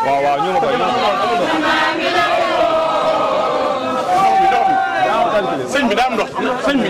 waaw waaw ñu ma koy sëñ bi daa am ndox sëñ bi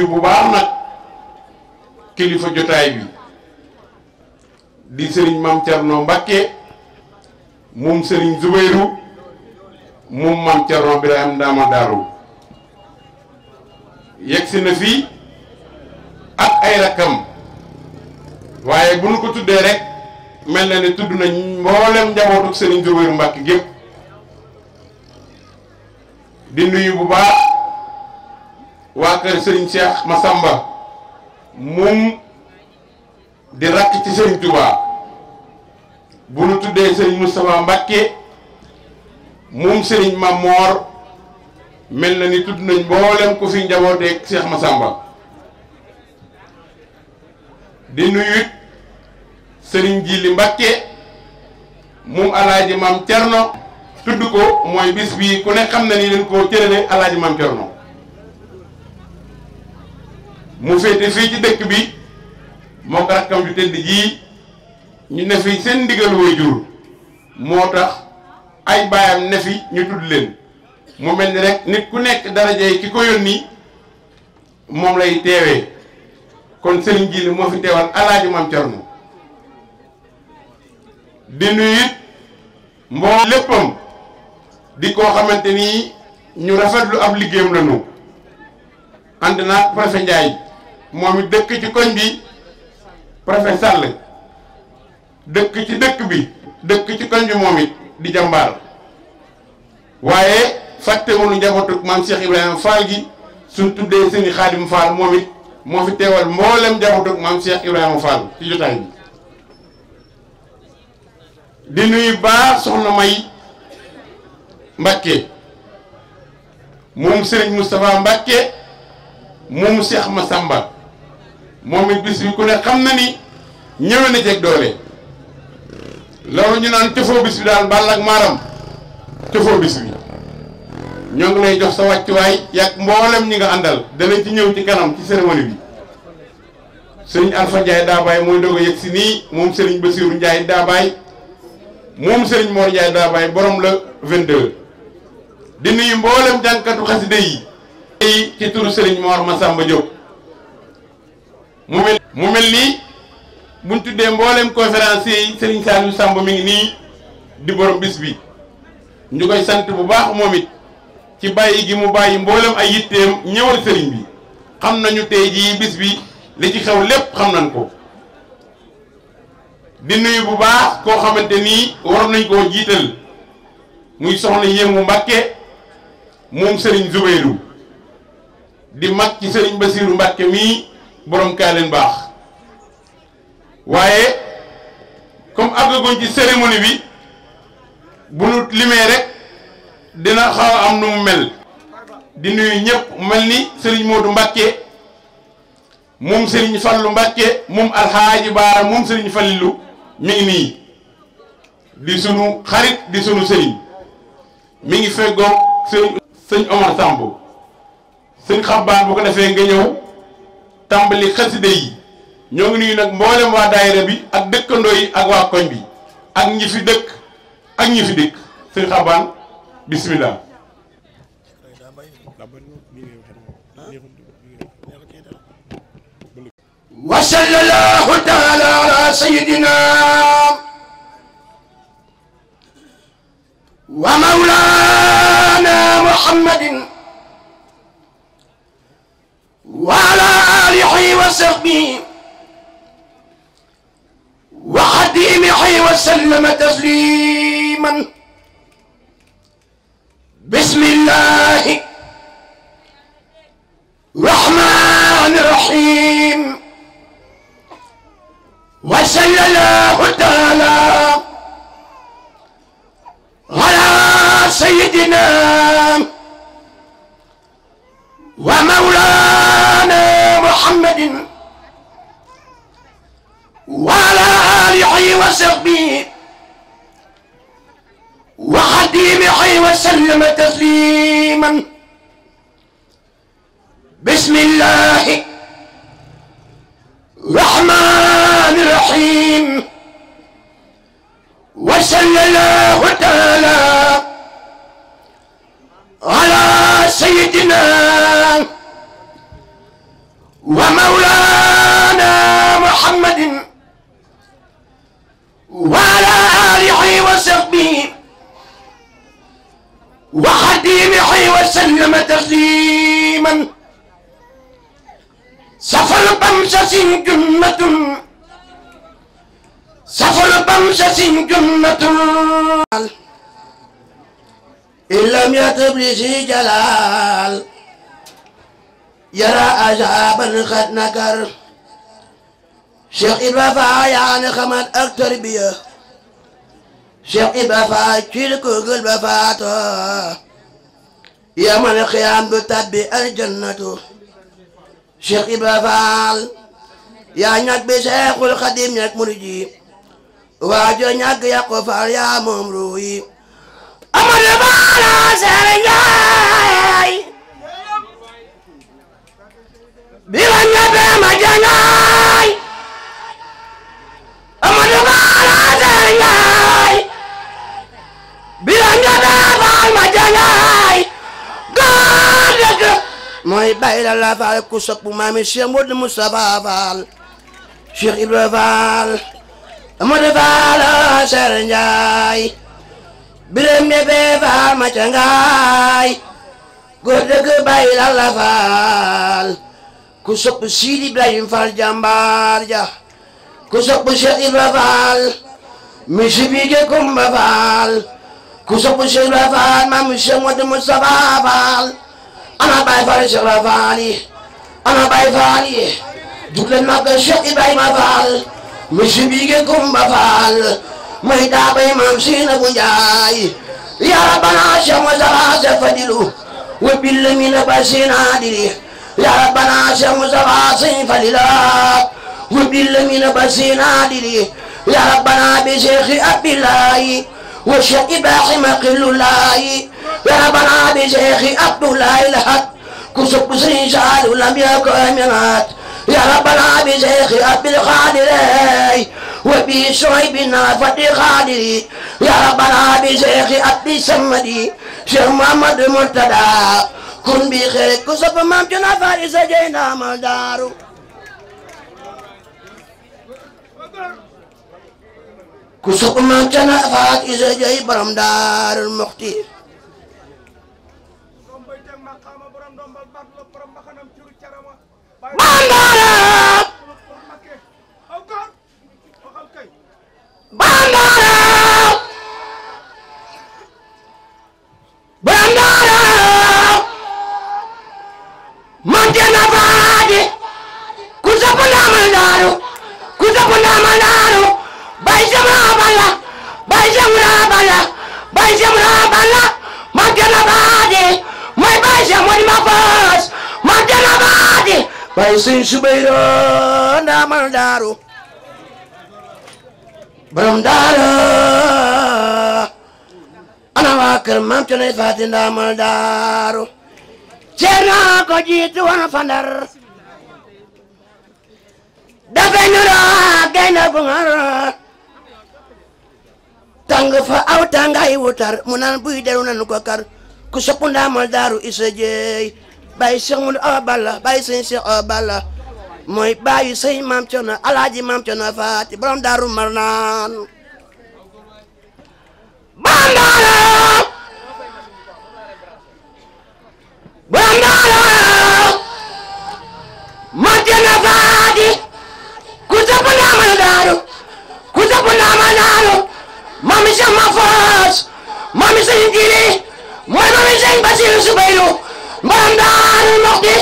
bu baax nag kilifa jotaay bi di Serigne Mame Thierno Mbacké moom Serigne Zoubayrou moom Mame Thierno Birahim Ndama Darou yegsi na fii ak ay rakam waaye bu nu ko tuddee rek mel na ne tudd nañ mboolem njabootu Serigne Zoubayrou Mbacké gépp di nuyu bu baax waa kër Serigne Cheikh Massamba moom di rakk ci Serigne Touba bu nu tuddee Serigne Moustapha Mbacké moom Serigne Mamor mel na ni tudd nañ mboolem ku fi njabooteeg Cheikh Massamba di nuyu Serigne Djili Mbacké moom alaaji Maam Cerno tudd ko mooy bis bi ku ne xam na ni leen koo cërale alaaji Maam Cerno mu féete fii ci dëkk bi moo ko rakkam ju tëdd ji ñu ne fi seen ndigal waajur moo tax ay baayam ne fi ñu tudd leen mu mel ni rek nit ku nekk darajey ki ko yónni moom lay teewee kon Serigne Djili moo fi teewal alaaji Maam Cerno di nuyu it mboo léppam di koo xamante ni ñu rafetlu ab liggéeyam la ñu ànd naa préfet Ndiaye moom it dëkk ci koñ bi préfet Sall dëkk ci dëkk bi dëkk ci koñ bi moom it di jàmbaar waaye fàttewuñu njabootu maam Cheikh Ibrahima Fall gi suñ tuddee seeni Xaadim Fall moom it moo fi teewal mboolem njabootu maam Cheikh Ibrahima Fall ci jotaay bi di nuyu baax soxna May Mbacké moom Serigne Moustapha Mbacké moom Cheikh Massamba moom it bis bi ku ne xam na ni ñëwee na ceeg doole loolu ñu naan cëfoo bis bi daal bàll ak maaram cëfoo bis bi ñoo ngi lay jox sa wàccuwaay yàgg mboolem ñi nga àndal danañ ci ñëw ci kanam ci cérémonie bi Serigne Alpha Ndiaye Dabaye mooy doog a yegg si nii moom Serigne Bassirou Ndiaye Dabaye moom Serigne Mor Ndiaye Dabaye borom la 22 di nuyu mboolem jànkatu xasida yi ci turu Serigne Mor Massamba Diop mu mel nii buñ tuddee mboolem conférencier yi Serigne Saliou Samb mi ngi nii di borom bis bi ñu koy sant bu baax moom it ci bàyyi gi mu bàyyi mboolem ay yitteem ñëwal Serigne bi xam nañu tey jii bis bi li ci xew lépp xam nañ ko di nuyu bu baax koo xamante nii waroon nañ koo jiital muy soxna Yéngu Mbacké moom Serigne Zoubeyrou di mag ci Serigne Bassirou Mbacké mii borom kaa leen baax waaye comme àggaguñ ci cérémonie bi bu nu limee rek dina xaw a am nu mu mel di nuyu ñëpp mel ni Serigne Modou Mbacké moom Serigne Fallou Mbacké moom Alxaaji Baara moom Serigne Fallilou mi ngi nii di sunu xarit di sunu sëriñ mi ngi feggoog sëñ Omar Samb sëñ Xabbaan bu ko defee nga ñëw tàmbali xaside yi ñoo ngi nuyu nag mboolem waa daayira bi ak dëkkandoo yi ak waa koñ bi ak ñi fi dëkk ak ñi fi dëkk sëñ Xabbaan bismillah wa sallallahu taala ala sayyidina wa mawlana muhammadin wa ala alihi wa sahbihi wa xadimihi wa sallama tasliman bismillahi rahmani rahim wa sallallahu taala ala sayyidina wa mawlana muhammadin wa ala alihi wa sahbihi wa xadimihi wa sallama tasliman bismillahi الرحمن الرحيم وصلى الله تعالى على سيدنا ومولانا محمد وعلى آله وصحبه وخديمه وسلم تسليما سفر بمسة جنة سفر بمسة جنة إن لم يطب لشي جلال يرى عذابا قد نكر Cheikh Ibra Fall yaa ne xamal ak tarbiya Cheikh Ibra Fall ci ko gël ba faato yaa man xiyaam du tabbi aljannatu Cheikh Ibra Fall yaa ñag bi Cheikhul Khadim ñag muriji waajo ñag yàqu Fall yaa moom ruuyi Amadou Bala Sere Njaay bi la ñabe ma jangaay Amadou Bala Sere Njaay bi la ñabe Fall ma jangaay góor dëgg mooy bay la Fall ku sopp maami Cheikh Modou Moustapha Fall Cheikh Ibra Fall Amadou Bala Sere Njaay Birame ñebe Fall ma cangaay góor dëgg bay la Fall ku sopp Sidi Ibrahim Fall jàmbaar ja ku sopp Cheikh Ibra Fall mi si bige Kumba Fall ku sopp Cheikh Ibra Fall maam Cheikh Modou Moustapha Fall ana bay Fall Cheikh Ibra Fall yi ana bay Fall yi jugleen mag Cheikh Ibrahima Fall mi si bige Kumba Fall may daa bay maam Sina bu Njaay ya Rabbana Cheikh Moustapha Fadilu wa bil min basina diri ya Rabbana Cheikh Moustapha Fadila wa bil min basina diri ya Rabbana bi Cheikh Abdullahi wa Cheikh Ibrahim Qilullahi ya Rabbana bi Cheikh Abdullahi Lahat ku sopp Sëriñ Saalu lam yakun minat ya Rabbana bi Cheikh Abdul Qadir وبي شعيبنا فتي خادري يا ربنا بشيخ أبي سمدي شيخ محمد مرتدى كن بخير كسب مامتنا فارس جينا مالدارو كسب مامتنا فارس جي برم دار المختي بندارا Mantena Fadi Kusapuna Mandaru Kusapuna Mandaru Baijamra Bala Mantena Fadi My Baijamra Mafas Mantena Fadi Baisin Subairo Namandaru Brandara ana waa kër Maam Cerno Faati Ndamal Daaru Cerno ko jiitu woon fa Ndar dafa ñu ra gaynde bu ngar tàng fa aw tàngaay wutar mu naan buy deru nan ko kar ku sopp Ndamal Daaru isa jeey bay Cheikh Modou Awa Balla bay sëñ Cheikh Awa Balla mooy baayu sëñ Maam Cerno Alaaji Maam Cerno Faati borom Daaru Marnaan Bandara Mantena Fadi Kusapu Ndamal Daaru Mami Cheikh Mafas Mami Sëñ Jili mooy Mami Sëñ Basiru Subayru borom Daaru Muxti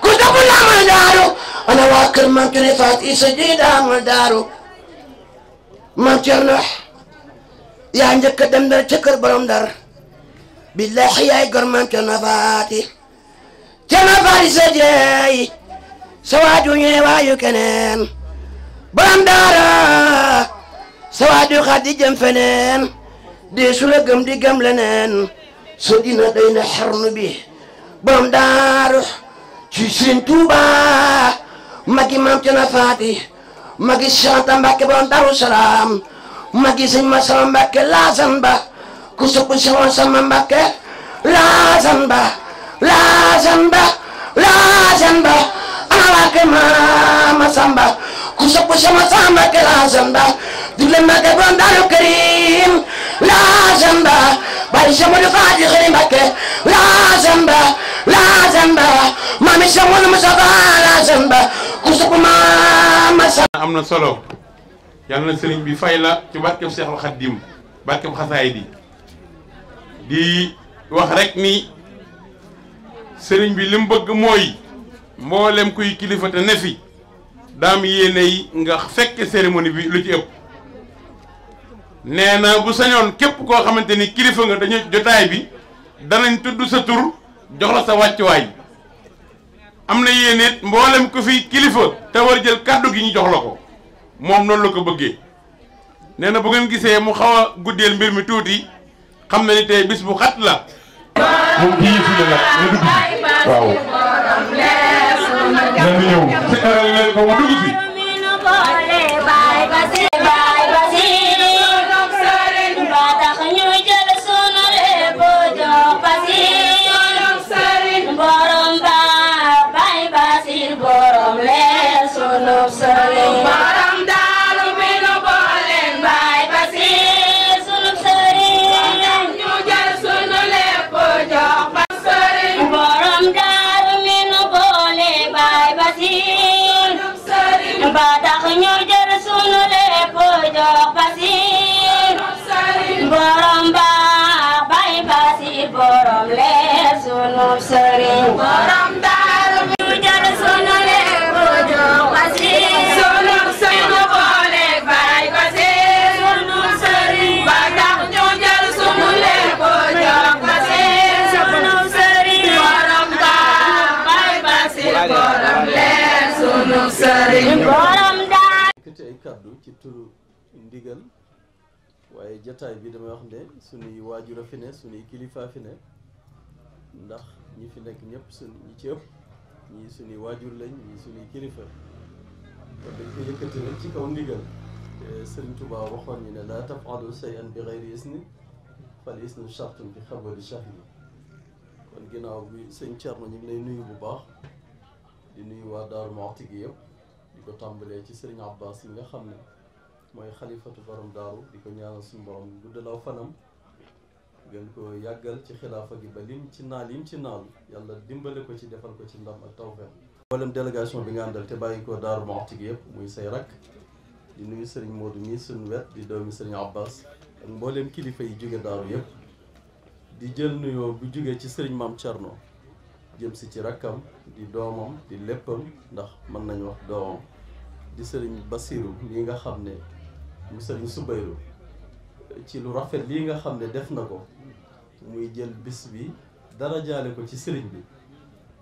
Kusapu Ndamal Daaru ana waa kër Maam Cerno Faati isa ji Ndamal Daaru Maam Cerno yaa njëkk a dem Ndar ca kër borom Ndar billahi yaay gor Maam Cerno Faati sa jeey sa waaju ñëwee waayu keneen borom Daara sa waaju xaddi jëm feneen di su la gëm di gëm leneen so dina day na xarnu bi borom Daaru ci Sëriñ Tuuba magi Maam Cerno Faati magi Cheikh Anta Mbàkke borom Daaru Salaam magi sëñ Masamba Mbàkke laasan ba ku sopp Cheikh Masamba Mbàkke laasan ba ana waa kër Masamba ku sopp Cheikh Masamba Mbàkke laasan ba digle Mbàkke borom Daaru Karim laasan ba bari Cheikh Modou Faati Xari Mbàkke laasan ba maami Cheikh Modou Moustapha laasan ba ku sopp Masamba am na solo yàlla na sëriñ bi fay la ci barkeb Seexul Xaddim barkeb xasaay di wax rek ni sëriñ bi li mu bëgg mooy mboolem kuy kilifa te ne fi daam yéene yi nga fekk cérémonie bi lu ci ëpp nee na bu sañoon képp koo xamante ni kilifa nga dañu jotaay bi danañ tudd sa tur jox la sa wàccuwaay am na yéeneet mboolem ko fi kilifa te war jël kàddu gi ñu jox la ko moom noonu la ko bëggee nee na bu ngeen gisee mu xaw a guddeel mbir mi tuuti xam na ni tey bis bu xat la moom kii fi la nga dugg si waaw na ñëw si xaral leen ko mu dugg si yëkkati ay kàddu ci turu ndigal waaye jataay bi damay wax ne suñuy waajur a fi ne suñuy kilifa fi ne ndax ñi fi nekk ñëpp ñi ci ëpp ñii suñuy waajur lañ ñii suñuy kilifa kon dañ ko yëkkati rek ci kaw ndigal Sëriñ Tuubaa waxoon ñu ne laa taf'alu shay'an bi ghayri isni fal isnu shartun bi xabari shahidi kon ginnaaw bi sëñ Thierno ñu ngi lay nuyu bu baax di nuyu waa Daaru Muxti gi yëpp di ko tàmbalee ci Sëriñ Abbas yi nga xam ne mooy xalifatu borom daaru di ko ñaanal suñu borom guddalaw fanam gën ko yàggal ci xilaafa gi ba lim ci naal yàlla dimbale ko ci defal ko ci ndam ak tawfeex. mboolem délégation bi nga àndal te bàyyi ko Daaru Muxti gi yëpp muy say rakk di nuyu Sëriñ Modou mii suñu wet di doomi Sëriñ Abbas ak mboolem kilifa yi jóge daaru yëpp di jël nuyoo bu jógee ci Sëriñ Maam Thierno jëm si ci rakkam di doomam di léppam ndax mën nañu wax doomam di Sëriñ Basiru lii nga xam ne mu Sëriñ Subayru ci lu rafet lii nga xam ne def na ko muy jël bis bi dara jaale ko ci sëriñ bi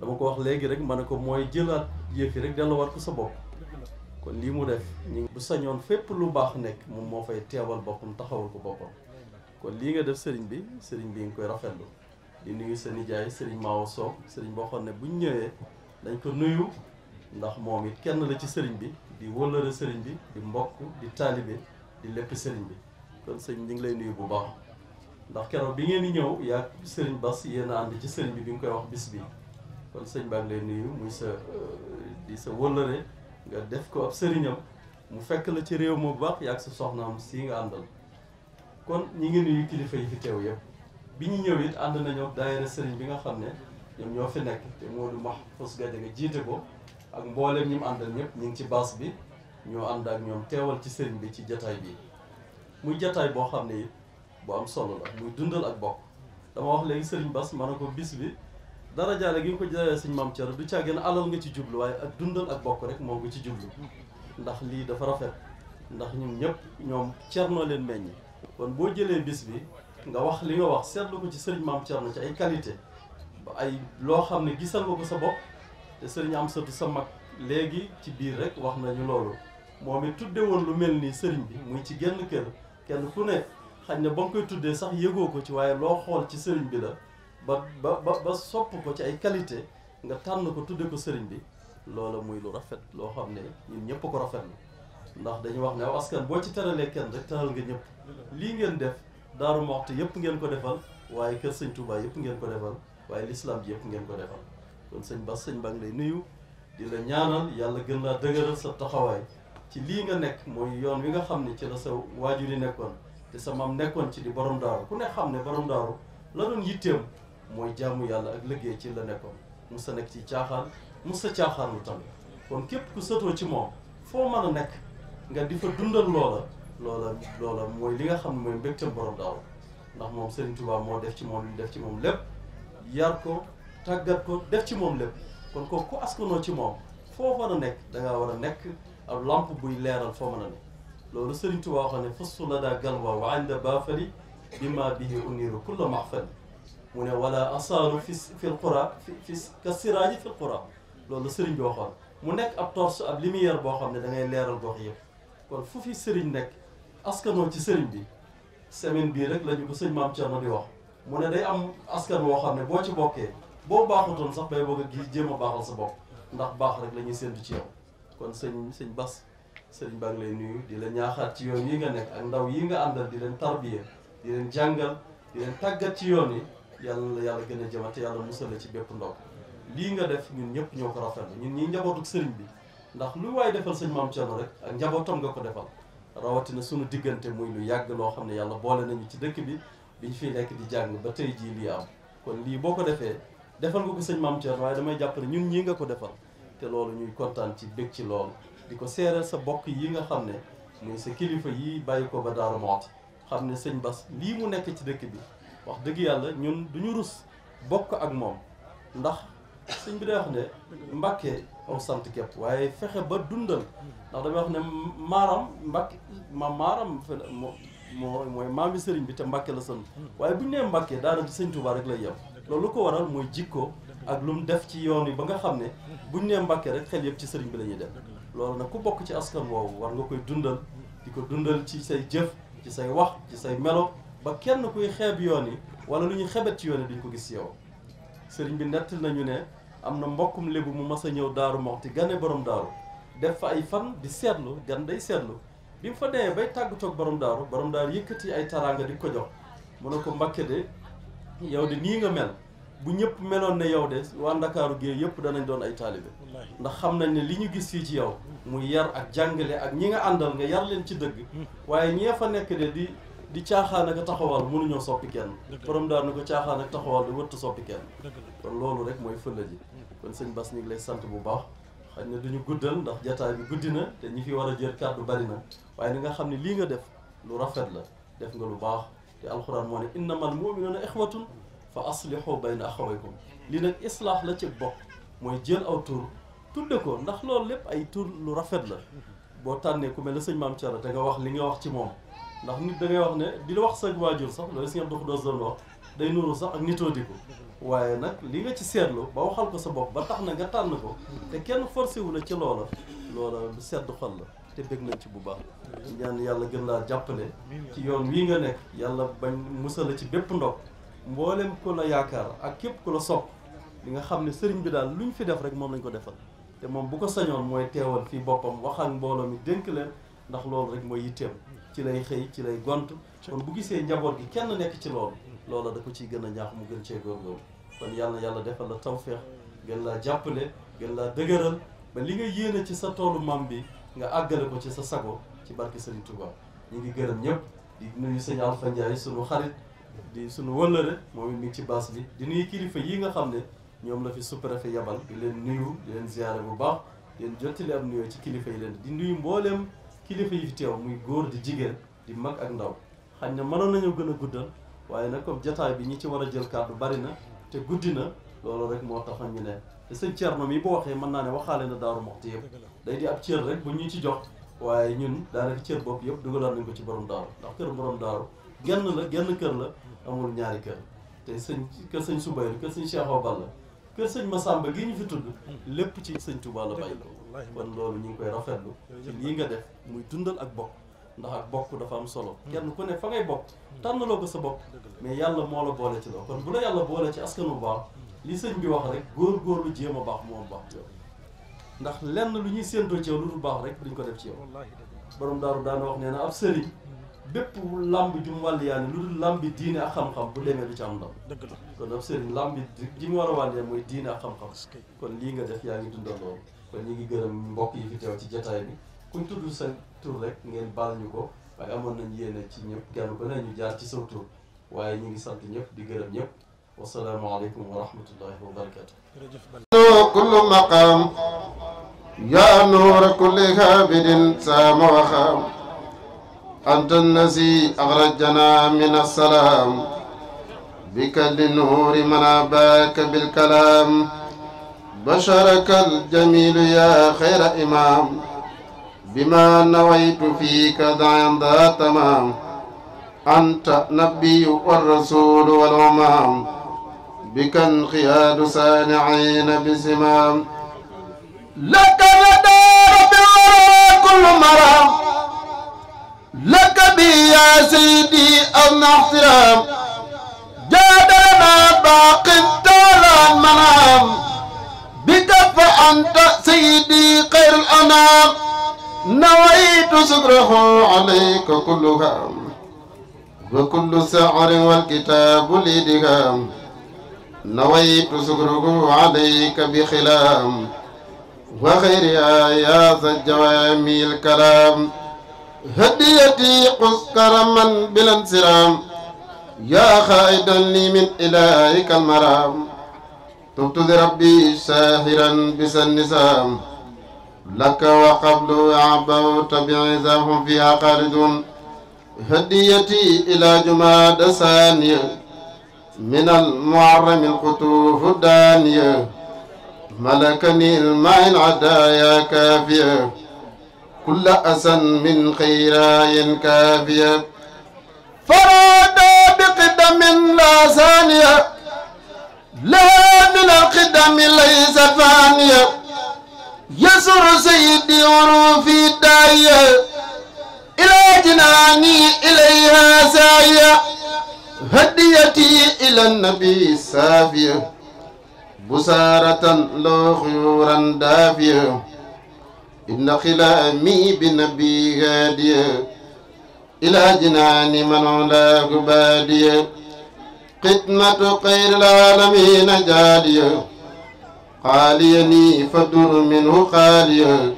dama ko wax léegi rek ma ne ko mooy jëlaat yëfi rek delluwaat ko sa bopp kon lii mu def ñu bu sañoon fépp lu baax nekk moom moo fay teewal boppam taxawal ko boppam kon lii nga def sëriñ bi nga koy rafetlu di nuyu sa nijaay Sëriñ Maawo Sow sëriñ boo xam ne buñ ñëwee dañ ko nuyu ndax moom it kenn la ci sëriñ bi di wëllëre sëriñ bi di mbokk di taalibe di lépp sëriñ bi kon sëriñ ñu ngi lay nuyu bu baax ndax keroog bi ngeen di ñëw yaa sëriñ Bass yéen a ànd ci sëriñ bi nga koy wax bis bi kon sëriñ baa ngi lay nuyu muy sa di sa wëllëre nga def ko ab sëriñam mu fekk la ci réew moo bu baax yaa ak sa soxnaam si nga àndal kon ñi ngi nuyu kilifa yi fi teew yëpp bi ñu ñëw it ànd nañoo daayira sëriñ bi nga xam ne ñoom ñoo fi nekk te Modou Mahfous Gadiaga jiite ko ak mboolem ñi mu àndal ñëpp ñu ngi ci baas bi ñoo ànd ak ñoom teewal ci sëriñ bi ci jataay bi muy jataay boo xam ne it bu am solo la muy dundal ak bokk dama wax léegi sëriñ Bass ma ne ko bis bi dara jaale gi nga ko jaayee sëñ Maam Thierno du caa gën alal nga ci jublu waaye ak dundal ak bokk rek moo nga ci jublu ndax lii dafa rafet ndax ñun ñëpp ñoom Thierno leen meññ kon boo jëlee bis bi nga wax li nga wax seetlu ko ci sëriñ Maam Thierno ci ay qualité ba ay loo xam ne gisal nga ko sa bopp te sëriñ Amsatu sa mag léegi ci biir rek wax nañu loolu moom it tudde woon lu mel ni sëriñ bi muy ci genn kër kenn ku ne xañ ne ba nga koy tuddee sax yëgoo ko ci waaye loo xool ci sëriñ bi la ba sopp ko ci ay qualité nga tànn ko tudde ko sëriñ bi loola muy lu rafet loo xam ne ñun ñëpp ko rafetlu ndax dañu wax ne aw askan boo ci teralee kenn rek teral nga ñëpp lii ngeen def Daaru Muxti yëpp ngeen ko defal waaye kër sëñ Touba yëpp ngeen ko defal waaye l'islam ji yëpp ngeen ko defal kon sëñ Bass sëñ baa ngi lay nuyu di la ñaanal yàlla gën laa dëgëral sa taxawaay ci lii nga nekk mooy yoon wi nga xam ne ci la sa waajur yi nekkoon te sa maam nekkoon ci di borom daaru ku ne xam ne borom daaru la doon yitteem mooy jaamu yàlla ak liggéey ci la nekkoon mus sa nekk ci caaxaan mus sa caaxaan lu tamit kon képp ku sëtoo ci moom foo mën a nekk nga di fa dundal loola mooy li nga xam ne mooy mbégteem borom daaru ndax moom Serigne Touba moo def ci moom li def ci moom lépp yar ko tàggat ko def ci moom lépp kon ko ku askanoo ci moom foo war a nekk dangaa war a nekk ab lampe buy leeral foo mën a ne loolu Sëriñ Tuubaa wax ne fastu la daa galwa wa inda baafali bima bihi uniru kulla mahfali mu ne wala asaaru fil qura fi ka siraaji fil qura loolu sëriñ bi waxoon mu nekk ab torche ab lumière boo xam ne da ngay leeral gox yëpp kon fu fi sëriñ nekk askanoo ci sëriñ bi semaine bii rek lañu ko sëñ Maam Cerno di wax mu ne day am askan woo xam ne boo ci bokkee boo baaxutoon sax bay bëgg a gis jéem a baaxal sa bopp ndax baax rek la ñuy séntu ci yow kon sëñ Bas sëriñ baa ngi lay nuyu di la ñaaxaat ci yoon yi nga nekk ak ndaw yi nga àndal di leen tarbiya di leen jàngal di leen tàggat ci yoon yi yàlla la yàlla gën a jëmate yàlla musal la ci bépp ndaw lii nga def ñun ñëpp ñoo ko rafetlu ñun ñi njabootuk sëriñ bi ndax lu waaye defal sëñ Maam Cerno rek ak njabootam nga ko defal rawatina sunu diggante muy lu yàgg loo xam ne yàlla boole nañu ci dëkk bi biñ fiy nekk di jàng ba tey jii lii am kon lii boo ko defee defal nga ko sëñ Maam Cerno waaye damay jàpp ne ñun ñii nga ko defal te loolu ñuy kontaan ci bég ci loolu di ko seereel sa bokk yi nga xam ne muy sa kilifa yi bàyyi ko ba Daaru Muxti xam ne sëñ Bas lii mu nekk ci dëkk bi wax dëgg yàlla ñun duñu rus bokk ak moom ndax sëñ bi day wax ne Mbàkke aw sant képp waaye fexe ba dundal ndax damay wax ne maaram Mbàkke maaram mooy maam bi sëriñ bi te Mbàkke la sant waaye bu ñu nee Mbàkke daanaka ci sëñ Tuubaa rek lay yem loolu lu ko waral mooy jikko ak lu mu def ci yoon yi ba nga xam ne bu ñu nee Mbàkke rek xel yëpp ci sëriñ bi la ñuy dem loolu nag ku bokk ci askan woowu war nga koy dundal di ko dundal ci say jëf ci say wax ci say melo ba kenn kuy xeeb yoon yi wala lu ñuy xebet ci yoon yi duñ ko gis yow sëriñ bi nettal nañu ne am na mbokkum lébu mu mas a ñëw Daaru Muxti gane borom daaru def fa ay fan di seetlu gan day seetlu bi mu fa demee bay tàggatoog borom daaru yëkkati ay taraanga di ko jox mu ne ko Mbàkke de yow de nii nga mel bu ñëpp meloon ne yow de waa Ndakaaru gi yëpp danañ doon ay taalibe ndax xam nañ ne li ñu gis fii ci yow muy yar ak jàngale ak ñi nga àndal nga yar leen ci dëgg waaye ñee fa nekk de di caaxaan ak taxawal mënuñoo soppi kenn borom daal ni ko caaxaan ak taxawal di wëtt soppi kenn kon loolu rek mooy fëla ji kon sëñ Bass ñu ngi lay sant bu baax xëy na duñu guddal ndax jataay bi guddi na te ñi fi war a jël kàddu bari na waaye ni nga xam ne lii nga def lu rafet la def nga lu baax te alxuraan moo ne innamal mu'minuuna ixwatun fa aslihu bayna axawaykum lii nag islaax la ci bokk mooy jël aw tur tudde ko ndax loolu lépp ay tur lu rafet la boo tànnee ku mel ne sëñ Maam Cerno te nga wax li nga wax ci moom ndax nit da ngay wax ne di la wax sa waajur sax loolu si nga dox doos doon wax day nuru sax ak nitoo di ko waaye nag li nga ci seetlu ba waxal ko sa bopp ba tax na nga tànn ko te kenn forcé wu la ci loola lu sedd xol la te bëgg nañ ci bu baax ñaan yàlla gën laa jàppale ci yoon wii nga nekk yàlla bañ musala ci bépp ndog mboolem ku la yaakaar ak képp ku la sopp li nga xam ne sëriñ bi daal lu ñu fi def rek moom lañ ko defal te moom bu ko sañoon mooy teewal fii boppam wax ak mbooloo mi dénk leen ndax loolu rek mooy yitteem ci lay xëy ci lay gont kon bu gisee njaboot gi kenn nekk ci loolu loola da ko ciy gën a ñaax mu gën cee góorgóorlu kon yàlla defal la tawféex gën laa jàppale gën laa dëgëral ba li nga yéene ci sa toolu maam bi nga àggale ko ci sa sago ci barke Serigne Touba ñu ngi gërëm ñëpp di nuyu sëñ Alpha Ndiaye sunu xarit di sunu wëllëre moom it mi ngi ci baas bi di nuyu kilifa yi nga xam ne ñoom la fi sous-préfet yabal di leen nuyu di leen ziyaare bu baax di leen jottali am nuyoo ci kilifa yi leen di nuyu mbooleem kilifa yi fi teew muy góor di jigéen di mag ak ndaw xañ na mënoon nañu gën a guddal waaye nag comme jataay bi ñi ci war a jël kàddu bari na te guddi na loolu rek moo tax ñu ne te sëñ Thierno mi bu waxee mën naa ne waxaale na Daaru Muxti yëpp day di ab cër rek bu ñu ci jox waaye ñun daanaka cër bopp yëpp dugalaat nañ ko ci borom daaru ndax kër borom daaru genn kër la amul ñaari kër te kër sëñ Soubayrou kër sëñ Cheikh Awa Balla kër sëñ Massamba gi ñu fi tudd lépp ci sëñ Touba la bàyyi ko kon loolu ñu ngi koy rafetlu ci lii nga def muy dundal ak bokk ndax ak bokk dafa am solo kenn ku ne fa ngay bokk tànnaloo ko sa bopp mais yàlla moo la boole ci loolu kon bu la yàlla boole ci askan bu baax li sëñ bi wax rek góor-góorlu jéem a baax moo baax ci yow ndax lenn lu ñuy séentoo ci yow lu dul baax rek duñ ko def ci yow borom daaru daana wax nee na ab sëriñ bépp làmb ju mu wàlliyaani lu dul làmbi diine ak xam-xam bu demee du ci am ndam kon ab sëriñ làmbi ji mu war a wàlliyaan mooy diine ak xam-xam kon lii nga def yaa ngi dundal loolu kon ñi ngi gërëm mbokk yi fi teew ci jotaay bi kuñ tudd sa tur rek ngeen baal ñu ko waaye amoon nañ yéene ci ñëpp kenn ku ne ñu jaar ci sa tur waaye ñu ngi sant ñëpp di gërëm ñëpp wasalaamaaleykum wa rahmatullahi wa barakatu kullu maqam ya nuura kulli habidin saama waxaam anta allazi axrajana min assalaam bika li nuuri man abaaka bilkalaam basharaka aljamilu ya xayra imam بما نويت فيك ذا تمام أنت نبي والرسول والأمام بك انقياد صانعين بزمام لك لدى ربي كل مرام لك بي يا سيدي أن احترام جادنا باق طال المنام بك فأنت سيدي خير الأنام نويت سكره عليك كل هام وكل سعر والكتاب لدغام نويت سكره عليك بخلام وخير آيات الجوامي الكلام هديتي قص كرما بلا انسرام يا خائدا لي من إلهك المرام تبت لربي ساهرا بس النسام لك وقبل عبوت بعزاهم فيها خالدون هديتي إلى جماد ثانية من المعرم القطوف الدانية ملكني الماء العدايا كافية كل أسى من خيراي كافية فراد بقدم لا ثانية لا من القدم ليس فانية يسر سيدي عروفي الداية إلى جناني إليها ساية هديتي إلى النبي السافية بسارة لو خيورا دافية إن خلامي بنبي هادية إلى جنان من علاه بادية قدمة خير العالمين جادية قاليني فدر منه خالية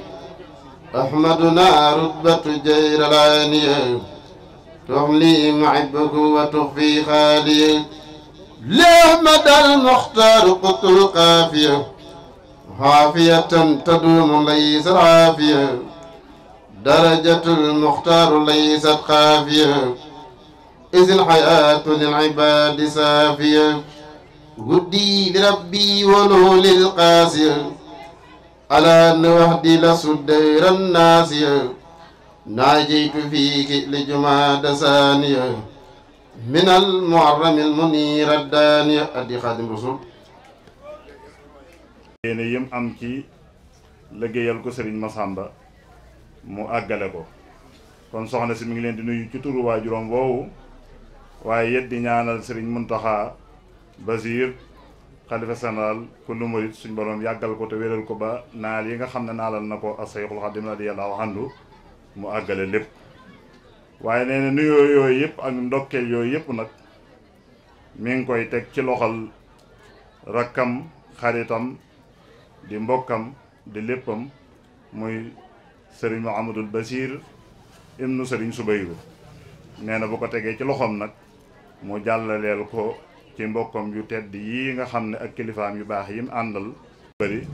أحمدنا رتبة جير العانية تغلي معبك وتخفي خالية لأحمد المختار قط القافية عافية تدوم ليس عافية درجة المختار ليست خافية إذ الحياة للعباد سافية ودي لربي ولو للقاسية على أن وحدي لسدير الناسية ناجيت فيك لجماد ثانية من المعرم المنير الدانية أدي خادم رسول yéene yëm am ci liggéeyal ko Serigne Massamba mu àggale ko kon soxna si mi ngi leen di nuyu ci turu waajuram woowu waaye yet di ñaanal Serigne Mountakha Basir xalifa général kullu murid suñ borom yàggal ko te wéral ko ba naal yi nga xam ne naalal na ko as-Sayxul Xadim radiyallahu anhu mu àggale lépp waaye nee na nuyoo yooyu yëpp ak ndokkeel yooyu yëpp nag mi ngi koy teg ci loxol rakkam xaritam di mbokkam di léppam muy Serigne Mouhamadul Basir ibnu Serigne Soubayrou nee na bu ko tegee ci loxoom nag mu jàllaleel ko ci mbokkam yu tedd yi nga xam ne ak kilifaam yu baax yim àndal bëri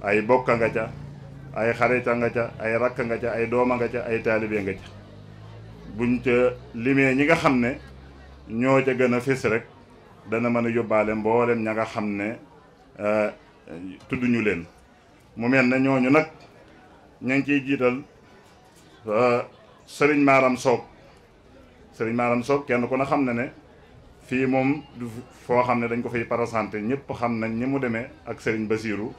ay bokka nga ca ay xarita nga ca ay rakk nga ca ay dooma nga ca ay taalibe nga ca buñ ca limee ñi nga xam ne ñoo ca gën a fés rek dana mën a yóbbaale mboolem ña nga xam ne tudduñu leen mu mel ne ñooñu nag ña ngi ciy jiital sëriñ Maram Soog kenn ku ne xam ne ne fii moom du foo xam ne dañ ko fay parasanté ñëpp xam nañ ni mu demee ak sëriñ Basiiru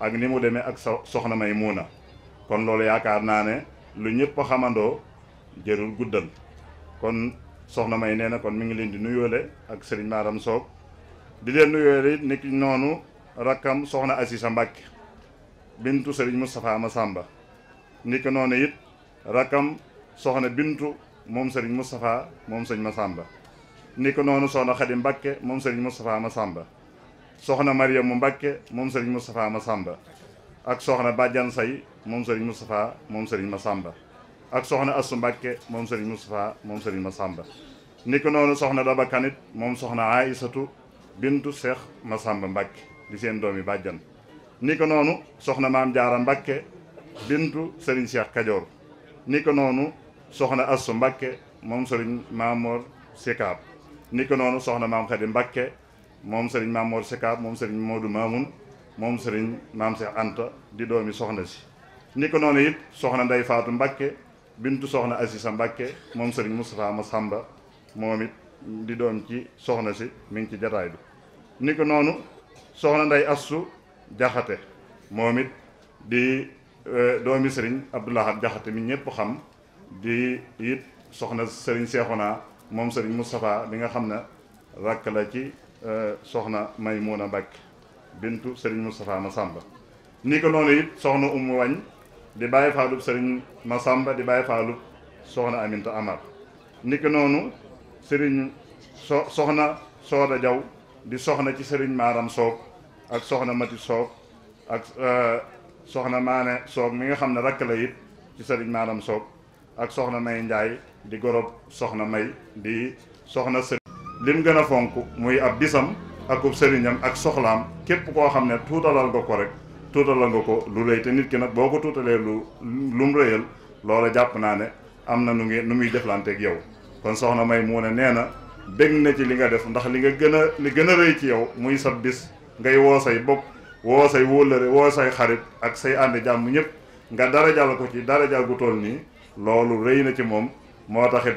ak ni mu demee ak soxna May Muuna kon loolu yaakaar naa ne lu ñëpp xamandoo jërul guddal kon soxna May nee na kon mi ngi leen di nuyoole ak sëriñ Maram Soog di leen nuyoole it niki noonu rakkam soxna Asisa Mbàkke bintu sëriñ Moustapha Massamba niki noonu it rakkam soxna bintu moom sëriñ Moustapha moom sëriñ Massamba niki noonu soxna Xadi Mbàkke moom sëriñ Moustapha Massamba soxna Mariamu Mbàkke moom sëriñ Moustapha Massamba ak soxna Badiane Say moom sëriñ Moustapha moom sëriñ Massamba ak soxna Assu Mbàkke moom sëriñ Moustapha moom sëriñ Massamba niki noonu soxna Daba Kanit moom soxna Aïsatu bintu Cheikh Massamba Mbàkke di seen doomi bàjjan ni ko noonu soxna Maam Jaara Mbàkke bintu sëriñ Cheikh Kajoor ni ko noonu soxna Assu Mbàkke moom sëriñ Maamoor Sikaab ni ko noonu soxna Maam Xadi Mbàkke moom sëriñ Maamoor Sikaab moom sëriñ Moodu Maamun moom sëriñ Maam Cheikh Anta di doomi soxna si ni ko noonu it soxna Ndey Faatu Mbàkke bintu soxna Asisa Mbàkke moom sëriñ Moustapha Massamba moom it di doom ci soxna si mi ngi ci jataay bi ni ko noonu soxna Ndey Assu Jaxate moom it di doomi sëriñ Abdoulahat Jaxate mi ñëpp xam di it soxna sëriñ Seexuna moom sëriñ Moustapha bi nga xam ne rakk la ci soxna Maymuna Mbàkke bintu sëriñ Moustapha Massamba ni ko noonu it soxna Umu Wañ di bàyyi faalub sëriñ Massamba di bàyyi faalub soxna Aminta Amar ni ko noonu sëriñ soxna Sooda Jaw di soxna ci sëriñ Maaram Soog ak soxna Mati Soog ak soxna Maane Soog mi nga xam ne rakk la it ci sëriñ Maaram Soog ak soxna May Njaay di gorob soxna May di soxna sëriñ lim gën a fonk muy ab bisam akub sëriñam ak soxlaam képp koo xam ne tuutalal nga ko rek tuutalal nga ko lu rëy te nit ki nag boo ko tuutalee lum rëyal loola jàpp naa ne am na nu muy deflanteeg yow kon soxna May mu ne nee na bég na ci li nga def ndax li gën a rëy ci yow muy sa bis ngay woo say bopp woo say wóllëre woo say xarit ak say àndi jàmm ñëpp nga darajal ko ci darajal gu toll nii loolu rëy na ci moom moo taxit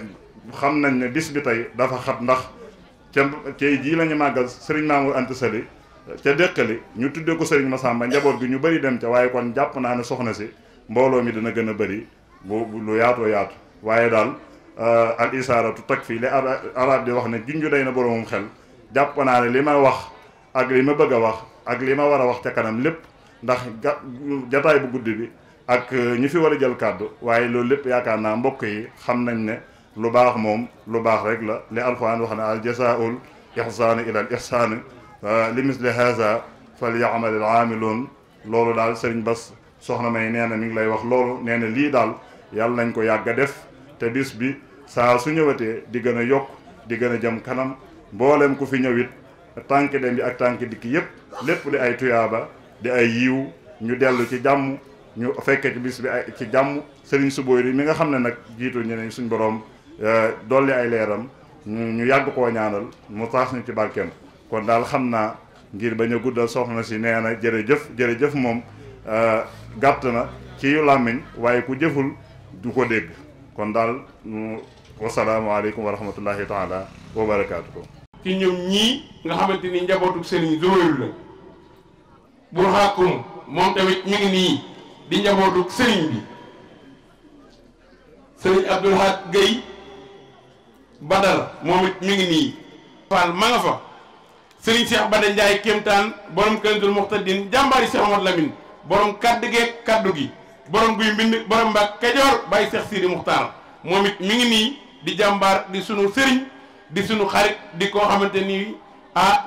xam nañ ne bis bi tey dafa xat ndax ca jii la ñu màggal sëriñ Mamour Anta Sali ca dëkkali ñu tuddee ko sëriñ Massamba njaboot gi ñu bëri dem ca waaye kon jàpp naa ne soxna si mbooloo mi dina gën a bëri bu lu yaatoo yaatu waaye daal al isaaratu tag fii li arab di wax ne junju day na boroomum xel jàpp naa ne li ma wax ak li ma bëgg a wax ak li ma war a wax ca kanam lépp ndax jataay bu guddi bi ak ñi fi war a jël kàddu waaye loolu lépp yaakaar naa mbokk yi xam nañ ne lu baax moom lu baax rek la li alxuraan wax ne al jazaa'ul ihsaanu ila al ihsaani li misli haza fal ya'mal al aamiluun loolu daal sëriñ Bass soxna May nee na mi ngi lay wax loolu nee na lii daal yàlla nañ ko yàgg a def te bis bi saa su ñëwatee di gën a yokk di gën a jëm kanam mboolem ku fi ñëwit tànk dem bi ak tànk dikk yépp lépp di ay tuyaaba di ay yiw ñu dellu ci jàmm ñu fekke ci bis bi ay ci jàmm sëriñ Subóori mi nga xam ne nag jiitu ñeneen suñ boroom dolli ay leeram ñu yàgg koo ñaanal mu taas ñu ci barkeem kon daal xam naa ngir bañ a guddal soxna si nee na jërëjëf moom gàtt na ci yu làmmiñ waaye ku jëful du ko dégg kon daal wasalaamaaleykum wa rahmatullahi taala wa barakaatu. ci ñoom ñii nga xamante ni njabootu sëriñ Zubayru la Burxaakum moom tamit mi ngi nii di njabootu sëriñ bi sëriñ Abdul Ahad Gueye Badar moom it mi ngi nii Fall ma nga fa sëriñ Cheikh Bada Ndiaye kéemtaan borom Kanzul Muxtadin jàmbaari Cheikh Omar Lamine borom kaddu geeg kaddu gi borom guy mbind borom Mbàkke Kajoor bàyyi Cheikh Sidi Muxtaar moom it mi ngi nii di jàmbaar di sunu sëriñ di sunu xarit di koo xamante ni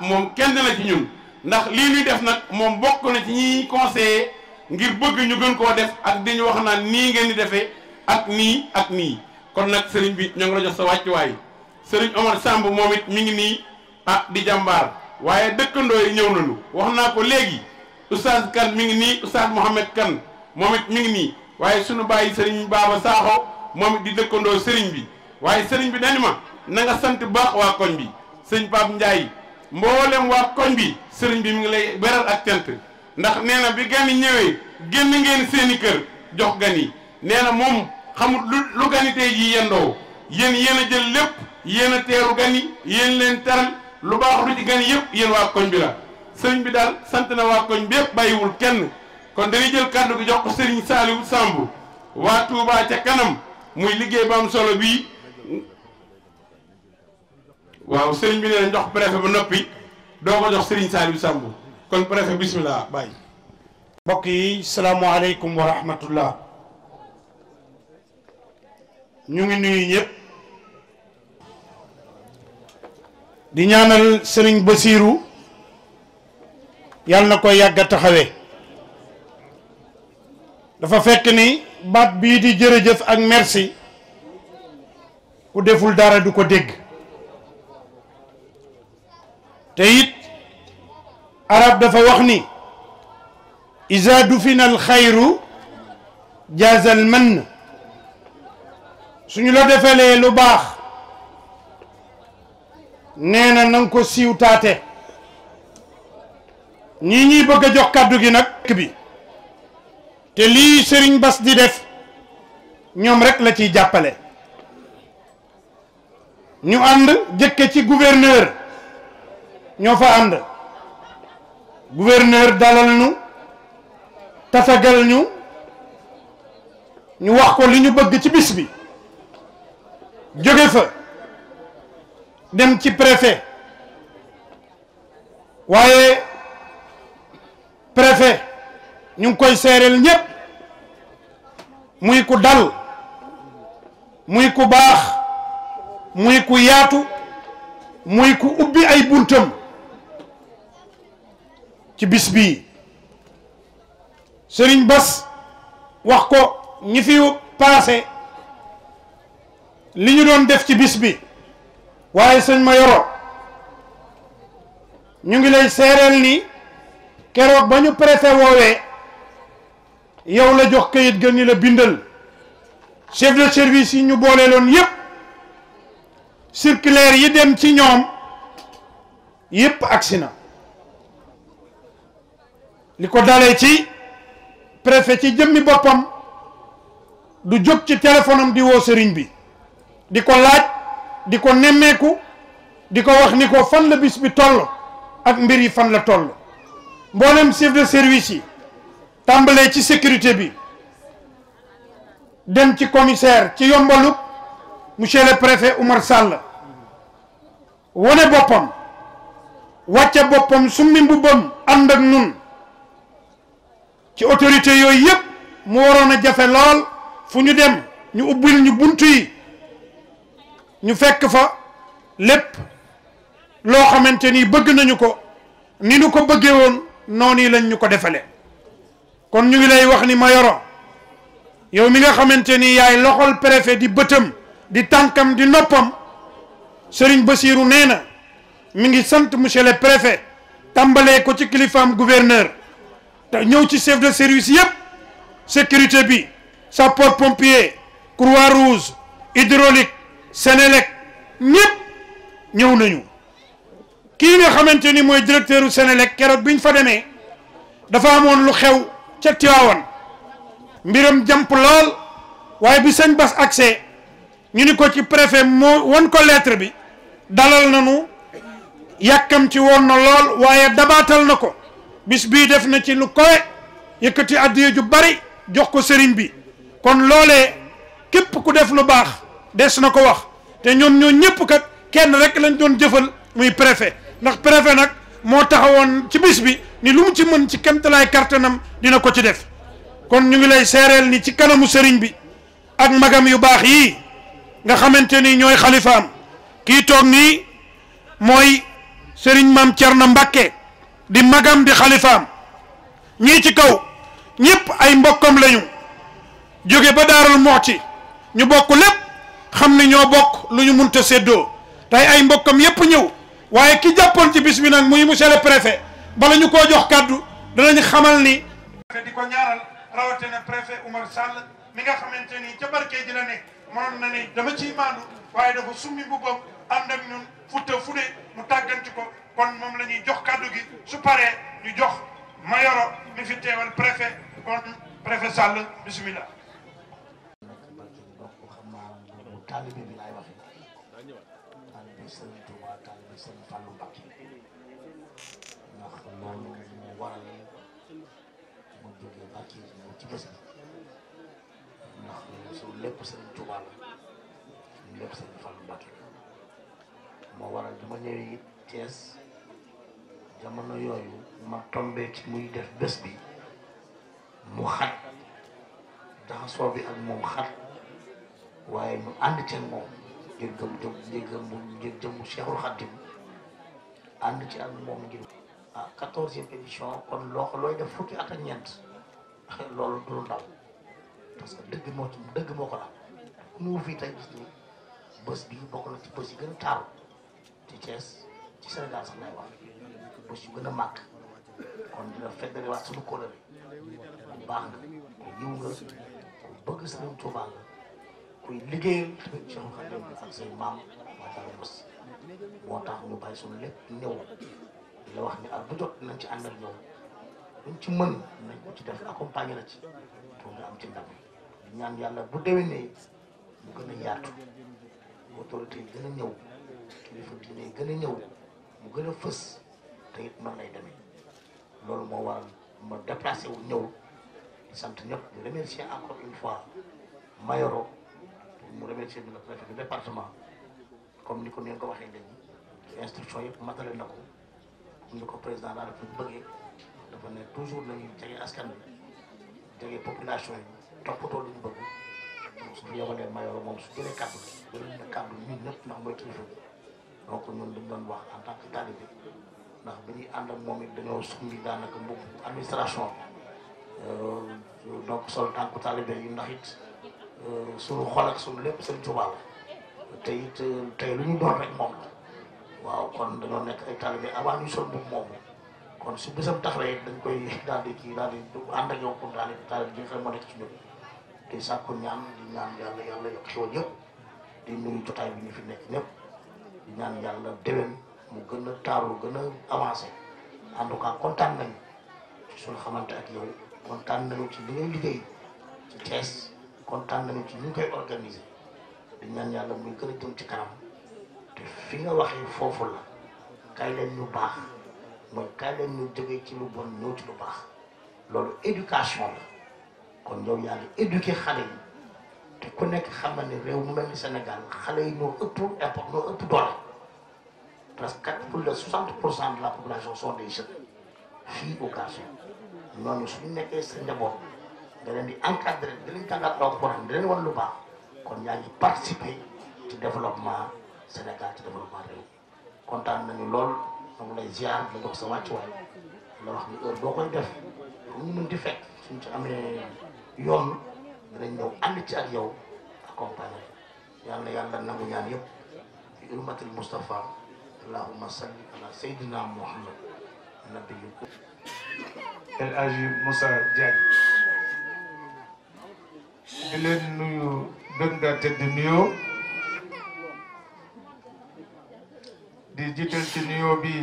moom kenn la ci ñun ndax lii ñuy def nag moom bokk na ci ñiy conseillé ngir bëgg ñu gën koo def ak di ñu wax naan nii ngeen di defee ak nii kon nag sëriñ bi ñoo ngi la jox sa wàccuwaay sëriñ Omar Samb moom it mi ngi nii di jàmbaar waaye dëkkandoo yi ñëw nañu wax naa ko léegi oustaz kan mi ngi nii oustaz Mohamed kan moom it mi ngi nii waaye sunu bàyyi sëriñ Baba Sakho moom it di dëkkandoo sëriñ bi waaye sëriñ bi dañu ma na nga sant baax waa koñ bi sëñ Pape Ndiaye mboolem waa koñ bi sëriñ bi mi ngi lay beral ak cant ndax nee na bi gan yi ñëwee génn ngeen seeni kër jox gan yi nee na moom xamul lu gan yi tey jii yendoo yéen a jël lépp yéen a teeru gan yi yéen leen teral lu baax lu ci gan yi yëpp yéen waa koñ bi la sëriñ bi daal sant na waa koñ bi yëpp bàyyiwul kenn kon dañuy jël kàddu gi jox ko sëriñ Saliou Samb waa Touba ca kanam muy liggéey ba am solo bii waaw sëriñ bi nee na jox préfet ba noppi doo ko jox sëriñ Saliou Samb kon préfet bismillah bàyyi. mbokk yi salaamualeykum wa rahmatullah ñu ngi nuyu ñëpp di ñaanal sëriñ Basiiru yàlla na ko yàgg a taxawee dafa fekk ni baat bii di jërëjëf ak merci ku deful dara du ko dégg te it arab dafa wax ni iza dufina al xayru jaazal man suñu la defalee lu baax nee na nanga ko siiw taate ñii ñuy bëgg a jox kàddu gi nag bi te lii Serigne Bass di def ñoom rek la ciy jàppale ñu ànd jëkke ci gouverneur ñoo fa ànd gouverneur dalal ñu tatagal ñu wax ko li ñu bëgg ci bis bi jóge fa dem ci préfet waaye préfet ñu ngi koy seereel ñépp muy ku dal muy ku baax muy ku yaatu muy ku ubbi ay buntam ci bis bii Serigne Bass wax ko ñi fi paase li ñu doon def ci bis bi waaye sëñ Mayoro ñu ngi lay seereel ni keroog ba ñu préfet woowee yow la jox kayit ga ni la bindal chef de service yi ñu boole loon yépp circulaire yi dem ci ñoom yépp agsi na li ko dalee ci préfet ci jëmmi boppam du jóg ci téléphone am di woo sëriñ bi di ko laaj di ko nemmeeku di ko wax ni ko fan la bis bi toll ak mbir yi fan la toll mboolem chef de service yi tàmbalee ci sécurité bi dem ci commissaire ci yombalu monsieur le préfet Oumar Sall wone boppam wàcce boppam summi mbubbam ànd ak nun ci autorité yooyu yëpp mu waroon a jafe lool fu ñu dem ñu ubbil ñu buntu yi ñu fekk fa lépp loo xamante ni bëgg nañu ko ni ñu ko bëggee woon noonu lañ ñu ko defale kon ñu ngi lay wax ni Mayoro yow mi nga xamante ni yaay loxol préfet di bëtam di tànkam di noppam Serigne Bassirou nee na mi ngi sant monsieur le préfet tàmbalee ko ci kilifaam gouverneur te ñëw ci chef de service yëpp sécurité bi sapeur pompier croix rouge hydraulique Sénélec ñëpp ñëw nañu kii nga xamante ni mooy directeur u Sénélec keroog biñ fa demee dafa amoon lu xew ca Tiwaawan mbiram jàmp lool waaye bi sëñ Bass accès ñu ni ko ci préfet moo won ko lettre bi dalal nañu yàkkam ci woon na lool waaye dabaatal na ko bis bii def na ci lu kowe yëkkati addiya ju bari jox ko sëriñ bi kon loolee képp ku def lu baax des na ko wax te ñoom ñoo ñëpp kat kenn rek lañ doon jëfal muy préfet ndax préfet nag moo taxawoon ci bis bi ni lu mu ci mën ci kemtalaay kartanam dina ko ci def kon ñu ngi lay seereel ni ci kanamu sëriñ bi ak magam yu baax yii nga xamante ni ñooy xalifaam kii toog nii mooy sëriñ Maam Cerno Mbàkke di magam di xalifaam ñii ci kaw ñëpp ay mbokkam lañu jóge ba Daarul Muxti ñu bokk lépp xam ni ñoo bokk lu ñu munta séddoo tey ay mbokkam yépp ñëw waaye ki jàppoon ci bis bi nag muy monsieur le préfet bala ñu koo jox kàddu danañ xamal ni di ko ñaaral rawatina préfet Oumar Sall mi nga xamante ni ca barke ji la nekk mënoon na ni dama ciy maandu waaye dafa summi mbubbam ànd ak ñun futta fu ne mu tàgganti ko kon moom la ñuy jox kàddu gi su paree ñu jox Mayoro mi fi teewal préfet kon préfet Sall bismillah. taalibe bi laay waxe taalibe Sëriñ Tuubaa taalibe Sëriñ Fallu Mbàkke ndax loolu moo waral mu jógee Mbàkke ñëw ci bés bi ndax suñu lépp Sëriñ Tuubaa la suñu lépp Sëriñ Fallu Mbàkke moo waral dama ñëwee it Thiès jamono yooyu ma tombé ci muy def bés bi mu xat jaxasoo bi ak moom xat waaye ñu ànd ci moom ngir jëm Cheikhul Khadim ànd ci ak moom ngir 14e édition kon looy def fukki at ak ñeent loolu du ndaw parce que dëgg moo ko la ñu fii tey gis ni bés bi bokk na ci bés yi gën a taaru ci Thiès ci Sénégal sax lay wax bés yu gën a màgg kon dina feddali waat suñu kóolare bu baax nga ku yiw nga ku bëgg Sëriñ Tuubaa nga kuy liggéeyal tamit Cheikhul Khadim ak say maam moo tax ñu bàyyi suñu lépp ñëw di la wax ni at bu jot nañ ci ànd ak ñoom luñ ci mën nañ ko ci def accompagner la ci pour nga am ci ndam ñaan yàlla bu déwénee mu gën a yaatu autorité yi gën a ñëw kilifa diine yi gën a ñëw mu gën a fës te it noonu lay demee loolu moo waral ma déplacé wu ñëw di sant ñëpp di remercier encore une fois Mayoro pour mu remercier le préfet du département comme ni ko neen ko waxee léegi instruction yëpp matale na ko ni ko président de la République bëggee dafa ne toujours nañu jege askan bi jege population yi toppatoo li ñu bëgg su fi yebalee Mayoro moom su jëlee kàddu jëlee na kàddu ñun ñëpp ndax mooy kilifa bi donc ñun dañ doon wax en tant que talibé ndax bi ñuy ànd ak moom it dañoo sumbi daanaka mbubb administration donc sol tànku talibé yi ndax it suñu xol ak suñu lépp seen Tuubaa la te it tey lu ñu doon rek moom la waaw kon dañoo nekk ay talibé avant ñu sol mbubb moom kon su bésam taxawee dañ koy daal di kii daal di ànd ak yow pour daal di talibé bi nga xam moo nekk ci ñun di sàkku ñaan di ñaan yàlla yàlla yokk xéwal yëpp di nuyu jotaay bi ñu fi nekk ñëpp di ñaan yàlla déwén mu gën a taaru gën a avancé en tout cas kontaan nañu ci suñu xamante ak yow kontaan nañu ci li ngay liggéey ci Thiès kontaan nañu ci ni ñu koy organiser di ñaan yàlla muy gën a jëm ci kanam te fi nga waxee foofu la kay leen ñu baax mooy kay leen ñu jógee ci lu bon ñëw ci lu baax loolu éducation la kon yow yaa ngi éduqué xale yi te ku nekk xam na ne réew mu mel ni Sénégal xale yi ñoo ëpp doole parce que plus de 60% de la population sont des jeunes filles ou garçons ñooñu suñu nekkee sa njaboot da leen di encadré da leen jàngal alxuraan da leen wan lu baax kon yaa ngi participer ci développement Sénégal ci développement réew kontaan nañu lool moom lay ziar la dox sa wàccuwaay la wax ni heure boo koy def fu ñu mën di fekk suñ ci amee yoon dinañ ñëw ànd ci ak yow accompagner yàlla yàlla nangu ñaan yëpp fi urmatil Mustafa allahumma salli ala sayyidina Muhammad nabiyyu El Hadji Moussa Diagne di leen nuyu gën nga tedd nuyoo di jiital ci nuyoo bi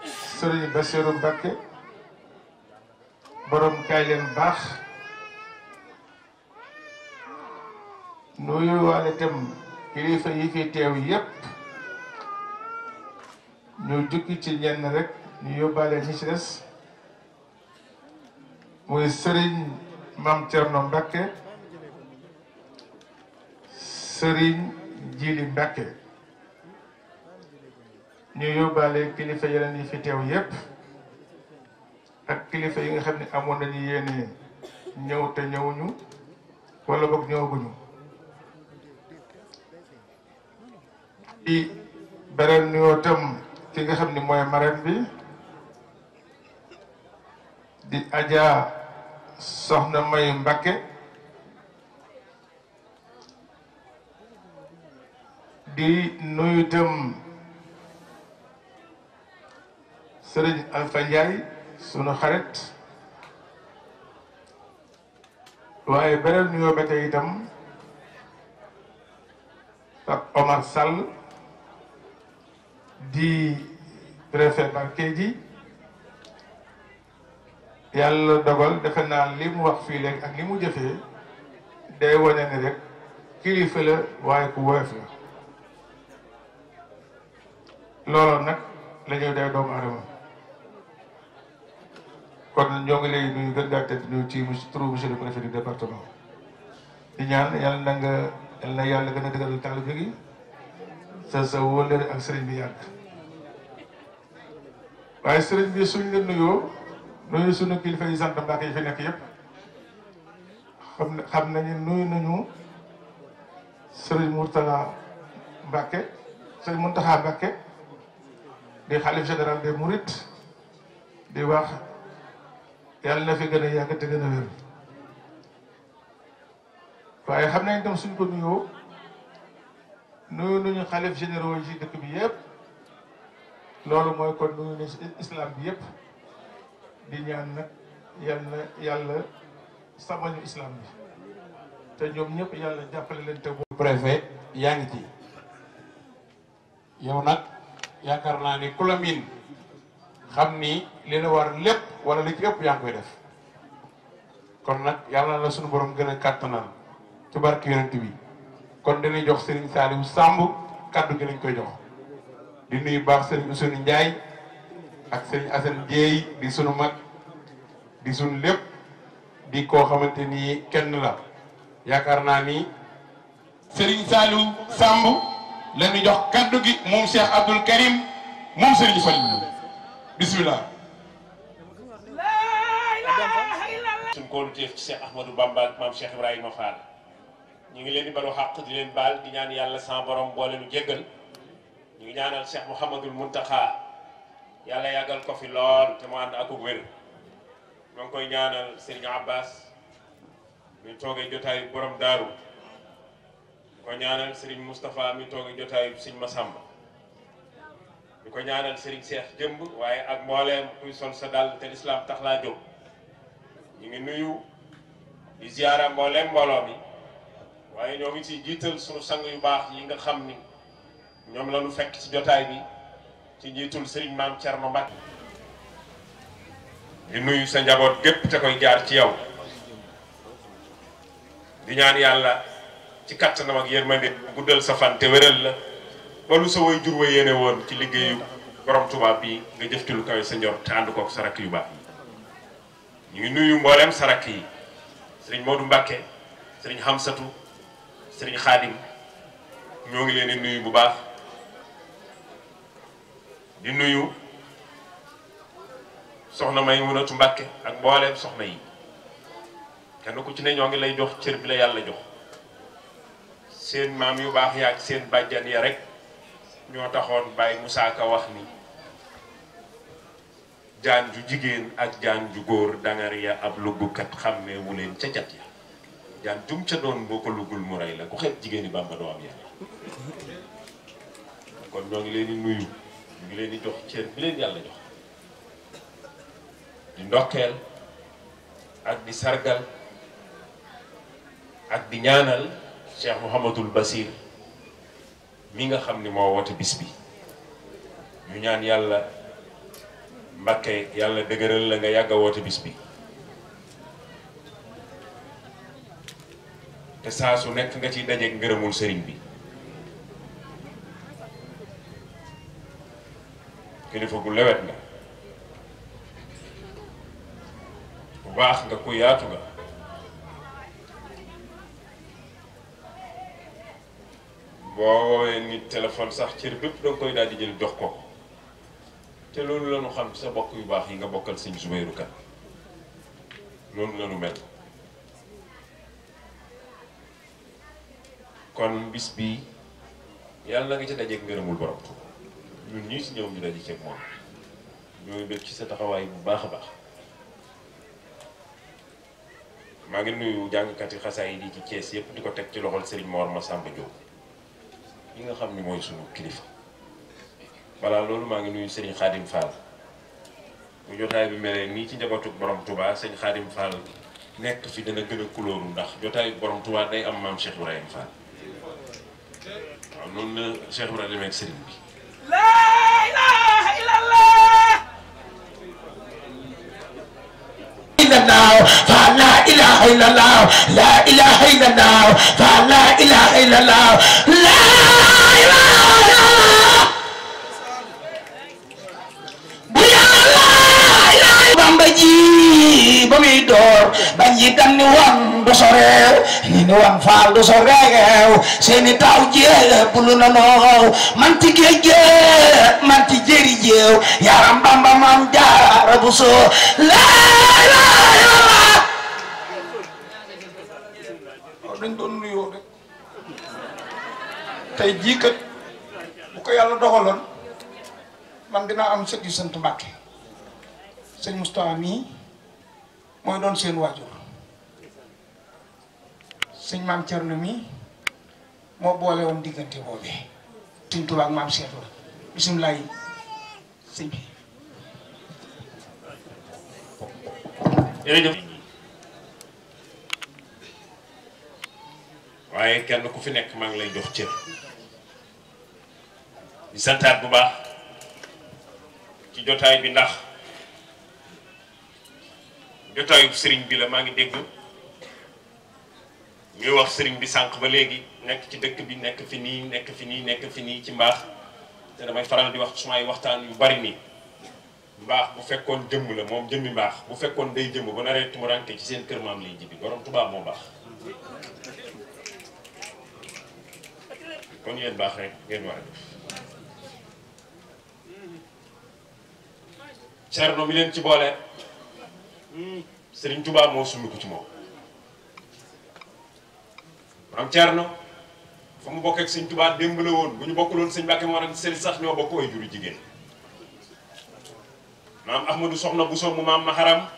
Serigne Bassirou Mbacké borom kaay leen baax nuyu waale tam kilifa yi fi teew yépp ñu jukki ci ñenn rek ñu yóbbaale ñi ci des muy Serigne Mame Thierno Mbacké Serigne Djili Mbacké ñu yóbbaale kilifa yeneen yi fi teew yépp ak kilifa yi nga xam ne amoon nañu yéene ñëw te ñëwuñu wala boog ñëwaguñu di beral nuyoo tam ki nga xam ni mooy marraine bi di Adja Soxna May Mbacké di nuyu tam Serigne Alpha Ndiaye sunu xarit waaye beral nuyoo ba tey itam ak Omar Sall di préfet Barkédji yàlla dogal defe naa li mu wax fii léegi ak li mu jëfee day wane ne rek kilifa la waaye ku woyof la loolu nag la ñuy day doomu adama kon ñoo ngi lay nuyu gën gaa tedd nuyu ci turu monsieur le préfet du département di ñaan yàlla na nga yàlla na yàlla gën a dëgëral taalibe gi sa wóllëre ak sëriñ bi yàgg waaye sëriñ bi suñ la nuyoo nuyu suñu kilifa yi sant Mbàkke yi fi nekk yépp xam nañu nuyu nañu sëriñ Mourtala Mbàkke sëriñ Muntaxa Mbàkke di xalif général des Mourides di wax yàlla na fi gën a yàgg te gën a wér waaye xam nañ tam suñ ko nuyoo nuyu nañu xalif généraux yi ci dëkk bi yépp loolu mooy kon nuyu nañ islam bi yépp di ñaan nag yàlla samañu islam bi te ñoom ñëpp yàlla jàppale leen te bu préfet yaa ngi ci yow nag yaakaar naa ni ku la miin xam ni li la war lépp wala li ci ëpp yaa ngi koy def kon nag yàlla la suñu borom gën a kàttanal ci barke yonent bi kon dañuy jox Serigne Saliou Samb kaddu gi lañ koy jox di nuyu baax Serigne Ousseynou Ndiaye ak Serigne Assane Dieye di sunu mag di sunu lépp di koo xamante ni kenn la yaakaar naa ni Serigne Saliou Samb la ñu jox kaddu gi moom Cheikh Abdoul Karim moom Serigne Fallou bismillah. suñ koolu teef ci Cheikh Ahmadou Bamba ak maam Cheikh Ibrahima Fall ñu ngi leen di balu xàq di leen baal di ñaan yàlla sans borom boole nu jéggal ñu ngi ñaanal Cheikh Mouhamadul Muntaxa yàlla yàggal ko fi lool te mu ànd ak wér ñoo ngi koy ñaanal Serigne Abbas mi toogee jotaayu borom daaru di ko ñaanal Serigne Moustapha mi toogee jotaayu Serigne Massamba di ko ñaanal Serigne Cheikh jëmb waaye ak mbooleem kuy sol sa dal te lislaam tax laa jóg ñu ngi nuyu di ziyaara mbooleem mbooloo mi waaye ñoo ngi ci jiital sunu sang yu baax yi nga xam ni ñoom la ñu fekk ci jotaay bi ci njiitul Serigne Maam Thierno Mbacke di nuyu sa njaboot gépp te koy jaar ci yow di ñaan yàlla ci kattanam ak yërmande guddal sa fan te wéral la ba lu sa way jur wa yéene woon ci liggéeyu borom tubaab bi nga jëf ci lu kawe sa njort te ànd kook sarak yu baax yi ñu ngi nuyu mboolem sarak yi Serigne Modou Mbacke Serigne Hamsatu Serigne Khadim ñoo ngi leen di nuyu bu baax di nuyu soxna Maymunatu Mbacke ak mboolem soxna yi kenn ku ci ne ñoo ngi lay jox cër bi la yàlla jox seen maam yu baax ya ak seen bàjjan ya rek ñoo taxoon Baye Moussa Ka wax ni jaan ju jigéen ak jaan ju góor dangar ya ab luggukat xàmmee wu leen ca cat ya jaan jum ca doon boo ko luggul mu rey la ku xeet jigéeni Bàmba doo am yàlla kon ñoo ngi leen di nuyu ñu ngi leen di jox cër bi leen yàlla jox di ndokkeel ak di sargal ak di ñaanal Cheikh Mouhamadul Basir mi nga xam ni moo woote bis bi ñu ñaan yàlla Mbakke yàlla dëgëral la nga yàgg a woote bis bi te saa su nekk nga ciy dajeeg ngërëmul sëriñ bi kilifa gu lewet nga bu baax nga ku yaatu nga boo woowee nit téléphone sax cër bépp danga koy daal di jël jox ko te loolu la ñu xam sa bokk yu baax yi nga bokkal sëñ Zubeyru Kan loolu la ñu mel kon bis bi yàlla na nga ci dajeeg ngërëmul borom ñun ñii si ñëw ñu daje ceeb moom ñooy bëgg ci sa taxawaay bu baax a baax maa ngi nuyu jàngkati xasaay yi di ci Thiès yépp di ko teg ci loxol Serigne Mor Massamba Diop yi nga xam ni mooy sunu kilifa voilà loolu maa ngi nuyu Serigne Khadim Fall bu jotaay bi mel nii ci njabootu borom Touba sëñ Khadim Fall nekk fi dana gën a kulóoru ndax jotaay borom Touba day am maam Cheikh Ibrahima Fall waaw noonu la Cheikh Ibrahima demee ak Serigne bi. La ilaha illallah. La ilaha illallah. La ilaha illallah. La ilaha illallah. La ilaha illallah. Bamba ji ba muy door bañ yi gan ni wan du soreew ni wan faal du soreew seeni taw jépp lu na noow man ti géej man ti jëri jéew yaram Bamba maam Jaara Buso laa ilaaha illallaah dañ doon nuyoo rek tey jii kat bu ko yàlla doxaloon man dinaa am sët yu sant Mbàkke sëñ Moustapha mii mooy doon seen waajur sëñ maam Thierno mii moo boole woon diggante boobee sëñ Tuubaa ak maam Cheikh la bisimilah yi sëñ bi. jërëjëf waaye kenn ku fi nekk maa ngi lay jox cër di santaat bu baax ci jotaay bi ndax jotaayu sëriñ bi la maa ngi dégg ñuy wax sëriñ bi sànq ba léegi nekk ci dëkk bi nekk fi nii nekk fi nii nekk fi nii ci mbaax te damay faral di wax sumay waxtaan yu bari nii mbaax bu fekkoon jëmm la moom jëmmi mbaax bu fekkoon day jëmm ba naree tumuranke ci seen kër maam lay jibi borom Tuubaa moo baax kon yéen baax rek ngeen war a def Cerno mi leen ci boole Sëriñ Tuubaa moo summi ko ci moom maam Cerno fa mu bokk ak Sëriñ Tuubaa démb la woon bu ñu bokkuloon Sëriñ Mbàkke moo seen sax ñoo bokk way juru jigéen maam Ahmadou soxna Bousso mu maam Maharam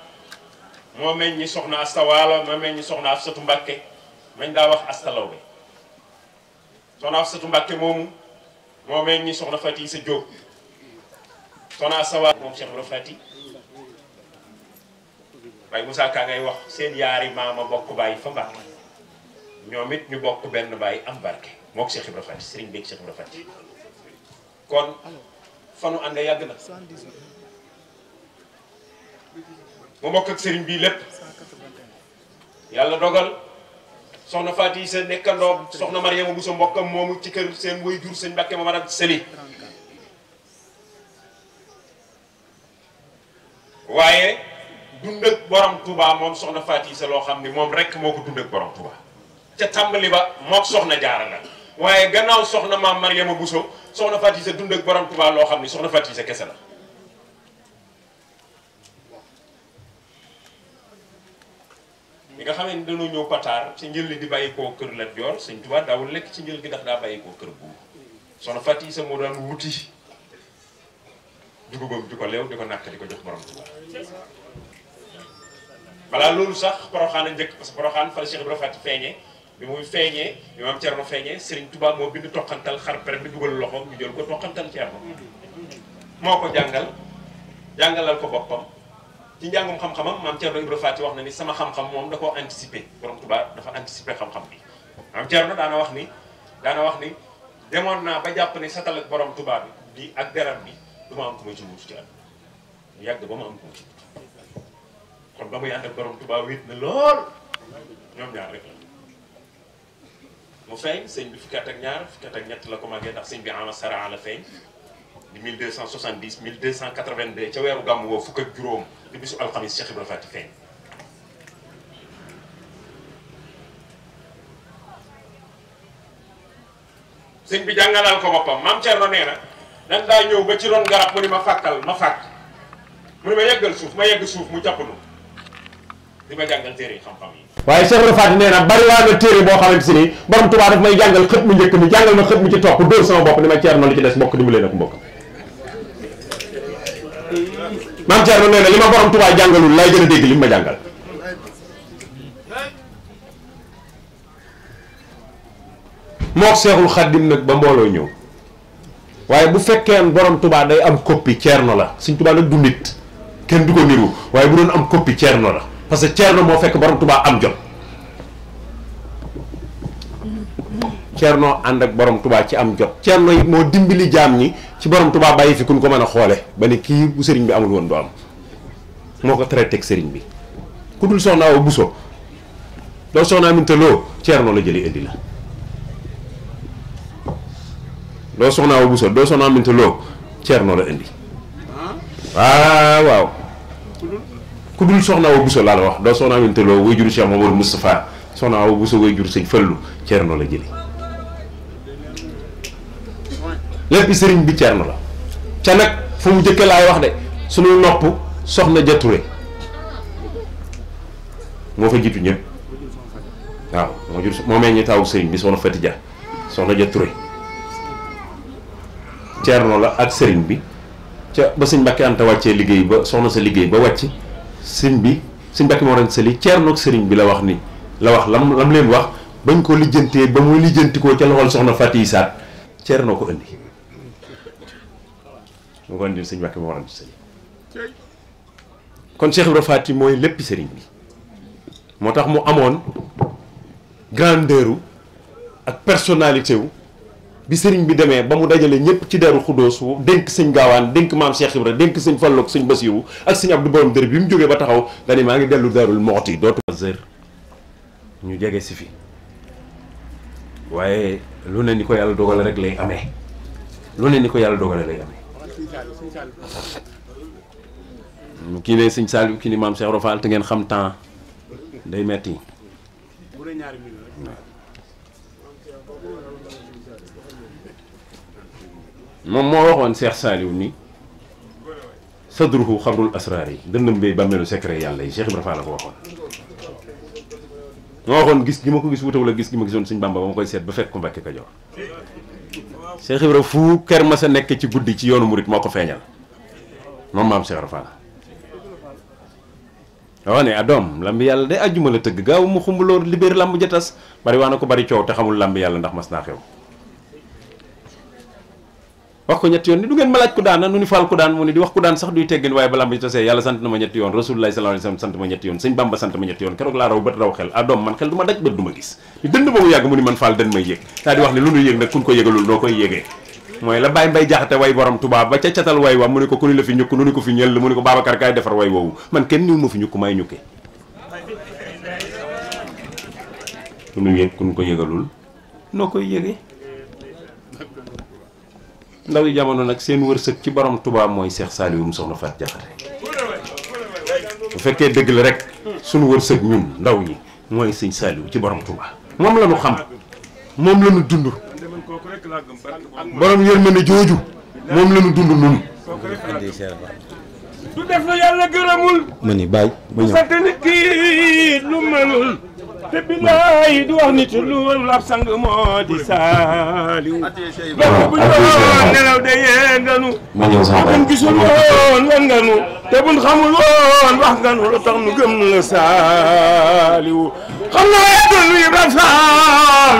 moo meññi soxna Asta Waalo moo meññi soxna Afsatu Mbàkke mañ daa wax Asta Lawbe soxna Afsatu Mbàkke moomu moo meññi soxna Fati sa Jóob soxna Asta Waalo moom Cheikh Ibra Fati Baye Moussa Ka ngay wax seen yaari maama bokk bàyyi fa Mbàkke ñoom it ñu bokk benn bàyyi am barke moo ko Cheikh Ibra Fati Serigne beeg Cheikh Ibra Fati kon fanu ànde yàgg na mu bokk ak Serigne bii lépp yàlla dogal soxna Fati sa nekkandoo soxna Mariama bu sa mbokkam moomu ci kër seen way jur sëñ Mbàkke ma war a sëli waaye dund ak borom Touba moom soxna Fati sa loo xam ni moom rek moo ko dund ak borom Touba ca tàmbali ba mook soxna Jaara la waaye gannaaw soxna maam Mariama Bousso soxna Fati sa dund ak borom Touba loo xam ni soxna Fati sa kese la li nga xamee ni dañoo ñëw pataar ci njël li di bàyyi koo kër Lat Joor Sëñ Tuubaa daawul lekk ci njël gi ndax daa bàyyi koo kër buur soxna Fati sa moo daan wuti dugubam di ko leew di ko nàkk di ko jox borom Tuubaa balaa loolu sax Poroxaan a njëkk parce que Poroxaan fa la Cheikh Ibra Fati feeñee bi muy feeñee bi maam Cerno feeñee Serigne Touba moo bind toqantal xar pere bi dugal loxoom ñu jël ko toqantal Cerno moo ko jàngalal ko boppam ci njàngum xam-xamam maam Cerno Ibra Fati wax na ni sama xam-xam moom da koo anticiper borom Touba dafa anticiper xam-xam bi maam Cerno daana wax ni demoon naa ba jàpp ni satal ak borom Touba bi ak deram bi du ma am ku ma ci wut ci at yàgg ba ma am ku ma ci wut kon ba muy ànd ak borom Touba wéet na lool ñoom ñaar rek la mu feeñ sëñ bi fukki at ak ñaar fukki at ak ñett la ko màggee ndax sëñ bi ama sara la feeñ di 1270 1282 ca weeru gàmmu woo fukk ak juróom di bisu alxamis Cheikh Ibra Fati feeñ sëñ bi jàngalal ko boppam maam Cerno nee na dan daa ñëw ba ci ron garab mu ni ma fàkkal ma fàkk mu ni ma yeggal suuf ma yegg suuf mu jàppanu di ma jàngal téere yi xam-xam yi waaye Cheikh Ibra Fati nee na bari waa na téere boo xamante si ni borom Tuubaa daf may jàngal xët mu njëkk mi jàngal ma xët mu ci topp dóor sama bopp ni ma Cerno li ci des mbokk dimbali ak mbokk maam Cerno nee na li ma borom Tuubaa jàngalul lay gën a dégg li ma jàngal mook Seexul Xaddim nag ba mbooloo ñëw waaye bu fekkee borom Tuubaa day am copie Cerno la Sëñ Tuubaa nag du nit kenn du ko niru waaye bu doon am copie Cerno la parce que Cerno moo fekk borom Tuubaa am jot Cerno ànd ak borom Tuubaa ci am jot Cerno yi moo dimbali jaam ñi ci borom Tuubaa bàyyi fi kun ko mën a xoole ba ni kii bu sëriñ bi amul woon du am moo ko traité ak sëriñ bi ku dul soxna Awa Buso doo soxna Aminta Lo Cerno la jëli indi la doo soxna Awa Buso doo soxna Aminta Lo Cerno la indi waaw ku dul soxna Awa Buso laa la wax doo soxna Aminta Lo way juru Cheikh Mamadou Moustapha soxna Awa Buso way juru sëñ Fallu Cerno la jëli lépp sëriñ bi Cerno la ca nag fu mu jëkke laay wax de suñu nopp soxna Ja Ture moo fa jiitu ñëpp waaw moo meññi taw sëriñ bi soxna Fati Ja soxna Ja Ture Cerno la ak sëriñ bi ca ba sëñ Mbàkke Anta wàccee liggéey ba soxna sa liggéey ba wàcc sëñ Mbàkke moo ren sëli Cerno ak sëriñ bi la wax ni la wax lam leen wax bañ ko lijjantee ba muy lijjantikoo ca loxol soxna Fati Saat Cerno ko indi moo ko indi sëñ Mbàkke moo ren sëli kon Cheikh Ibra Fati mooy léppi sëriñ bi moo tax mu amoon grandeur ak personnalité wu bi sëriñ bi demee ba mu dajale ñëpp ci Daaru Xuddoos dénk sëñ Gaawaan dénk maam Cheikh Ibra dénk sëñ Fallu ak sëñ Basiru ak sëñ Abdou Borom Dër bi mu jógee ba taxaw dani maa ngi dellu Daarul Muxti dootu ñu jege si fi waaye lu ne ni ko yàlla dogale rek lay amee lu ne ni ko yàlla dogale lay amee kii ne sëñ Saliou kii ni maam Cheikh Ibra Fall te ngeen xam temps day metti moom moo waxoon Cheikh Saliou ni sadruhu xabrul asraar yi dëndam bay bàmmeelu secret yàlla yi Cheikh Ibra Fall la ko waxoon moo waxoon gis gi ma ko gis wutaw la gis gi ma gisoon sëñ Bamba ba ma koy seet ba fekk ko Mbàkke Kajoor Cheikh Ibra fu ker ma sa nekk ci guddi ci yoonu murit moo ko feeñal moom maam Cheikh Ibra Fall waaw ne adoom lamb yàlla day àjjuma la tëgg gaaw mu xumbaloor libéer lamb ja tas bari waa na ko bari coow te xamul lamb yàlla ndax mas naa xew wax ko ñetti yoon ni du ngeen ma laaj ku daan nu ni faal ku daan mu ni di wax ku daan sax duy teggin waaye ba lamb ji tasee yàlla sant na ma ñetti yoon rasulullah sallallahu alayhi wasallam sant ma ñetti yoon sëñ Bamba sant ma ñetti yoon keroog laa raw bët raw xel adoom man xel du ma daj bët du ma gis ni dënd ba mu yàgg mu ni man faal dañ may yëg daa di wax ne lu nu yëg nag kun ko yëgalul noo koy yëgee mooy la bàyyi mbay jaxate way borom tubaab ba ca catal way wa mu ni ko ku ni la fi ñukk nu ni ko fi ñëll mu ni ko Babacar kaay defar way woowu man kenn niw ma fi ñukk may ñukke ku nu yëg kun ko yëgalul noo koy yëgee ndaw yi jamono nag seen wërsëg ci borom tubaab mooy Cheikh Saliou mu soxna Fat Jaxate bu fekkee dëgg la rek sunu wërsëg ñun ndaw ñi mooy sëñ Saliou ci borom tubaab moom la ñu xam moom la ñu dund borom yërmande jooju moom la ñu dund nun du def lu yàlla gërëmul ma ni bàyyi ba ñëw sant nit ki lu mënul te billaay du wax nit lu lab sang moo di Saliou bokk bu doon nelaw de yéenganu buñ gisul woon wan nganu te buñ xamul woon wax nganu lu tax nu gëm la Saliou xam naa yeddul lu Ibra Faal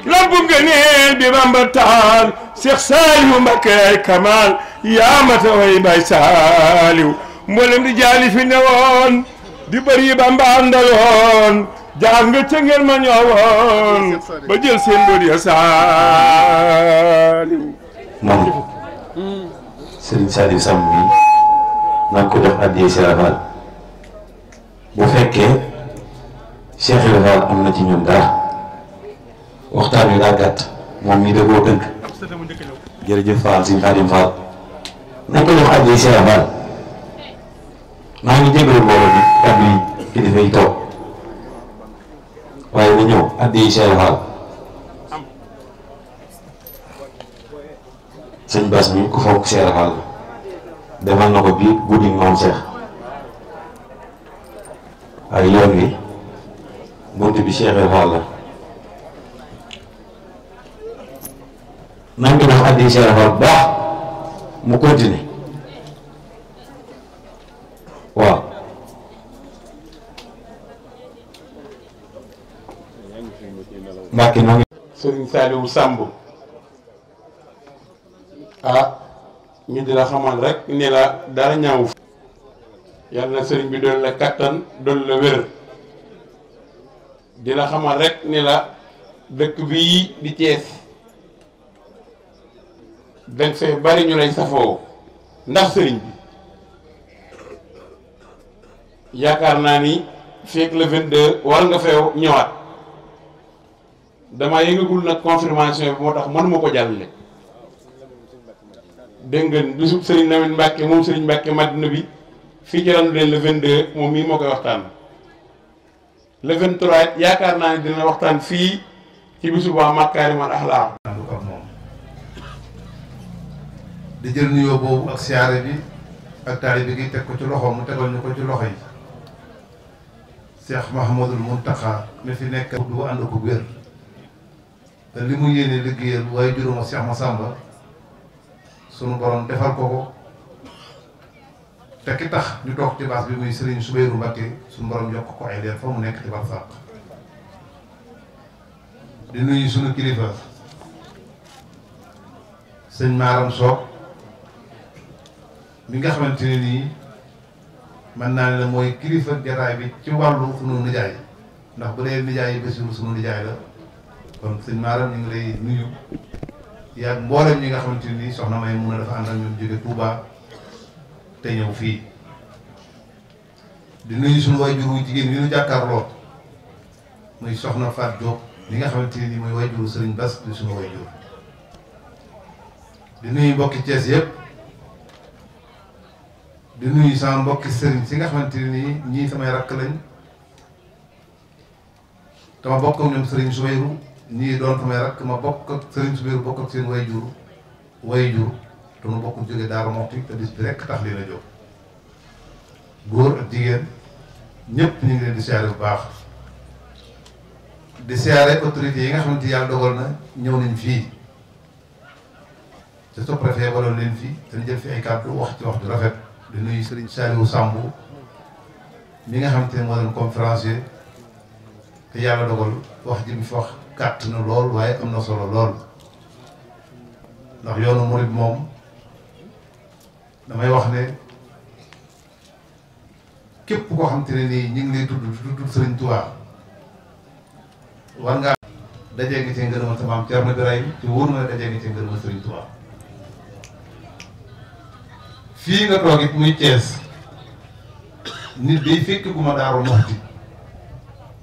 lampu ngëneel bi Bamba taal Cheikh Saliou Mbacké ay kamal yaa mata way bay Saliou mboolem di jaali fi ne woon di bëri Bamba àndaloon jaar nga ca ngeen ma ñëwoon ba jël seen mbir ya Saliou moom Serigne Saliou Samb bi na ko jox addiya Cheikh Ibra Fall bu fekkee Cheikh Ibra Fall am na ci ñun dara waxtaan wi daa gàtt moom mii da koo tënk jërëjëf Fall Serigne Khadim Fall nañ ko jox addiya Cheikh Ibra Fall maa ngi jégalu mbooloo bi kàddu yi kilifa yi toog waaye na ñëw addiya Cheikh Ibra Fall sëñ Bass mi ku fonk Cheikh Ibra Fall defal na ko bii guddi moom Cheikh ak yoon wi bunt bi Cheikh Ibra Fall la nañ ko def addiya Cheikh Ibra Fall bu baax mu continuer waaw Mbàkke noo ngi Serigne Saliou Samb ñu di la xamal rek ni la dara ñaaw yàlla na sëriñ bi doon la kattan doon la wér di la xamal rek ni la dëkk bii di Thiès dañ fee bari ñu lay safoo ndax sëriñ bi yaakaar naa ni fekk le 22 war nga feew ñëwaat damaa yëgagul nag confirmation bi moo tax mënuma ko jàllale dégg nga bisub Serigne Lamine Mbacke moom Serigne Mbacke Madina bi fii ci leen le 22 moom mii moo koy waxtaan le 23 yaakaar naa ne dina waxtaan fii ci bisub waa Makarimal Akhlaq di jël nuyoo boobu ak siyaare bi ak taalibe gi teg ko ci loxo mu tegal ñu ko ci loxo yi Cheikh Mahamadul Muntaxa mi fi nekk du ko ànd ko wér te li mu yéene liggéeyal waaye juróoma Cheikh Massamba sunu borom defal ko ko te ki tax ñu toog ci baas bi muy Serigne Soubayrou Mbacké sunu borom yokk ko ay leer fa mu nekk ci barsàq di nuyu sunu kilifa sëñ Maram Soog mi nga xamante ne nii mën naa ne la mooy kilifa jataay bi ci wàllu sunu nijaay ndax bu dee nijaay yi Basiru sunu nijaay la kon sëñ Maram ñu ngi lay nuyu yaa mboolem ñi nga xamante ni soxna May mun a dafa ànd ak ñoom jóge Touba te ñëw fii di nuyu suñu waajur wu jigéen yi ñu jàkkaarloo muy soxna Faat Diop li nga xamante ni mooy waajuru Sëriñ Bass di suñu waajur di nuyu mbokki Thiès yëpp di nuyu sama mbokki sëriñ si nga xamante ni ñii samay rakk lañ te ma bokk ak ñoom Sëriñ Soubayrou ñii doon samay rakk ma bokk ak Sëriñ Soubayrou bokk ak seen waajur te nu bokk jóge Daaru Muxti te bis bi rekk tax leen a jóg góor ak jigéen ñëpp ñu ngi leen di siyaare bu baax di siyaare autorités yi nga xamante yàlla dogal na ñëw nañ fii te sous-préfet waloon leen fii te ñu jël fi ay kàddu wax ci wax ju rafet di nuyu Serigne Saliou Samb mi nga xamante ne moo doon conférencier te yàlla dogal wax ji mi fi wax gàtt na lool waaye am na solo lool ndax yoonu murid moom damay wax ne képp koo xamante ne nii ñu ngi lay tudd Serigne Touba war ngaa dajee ngi cee ngërëmal sa maam Thierno Birahim te wóor na dajee ngi cee ngërëmal Serigne Touba fii nga toog it muy Thiès nit day fekk gu ma Daaru Muxti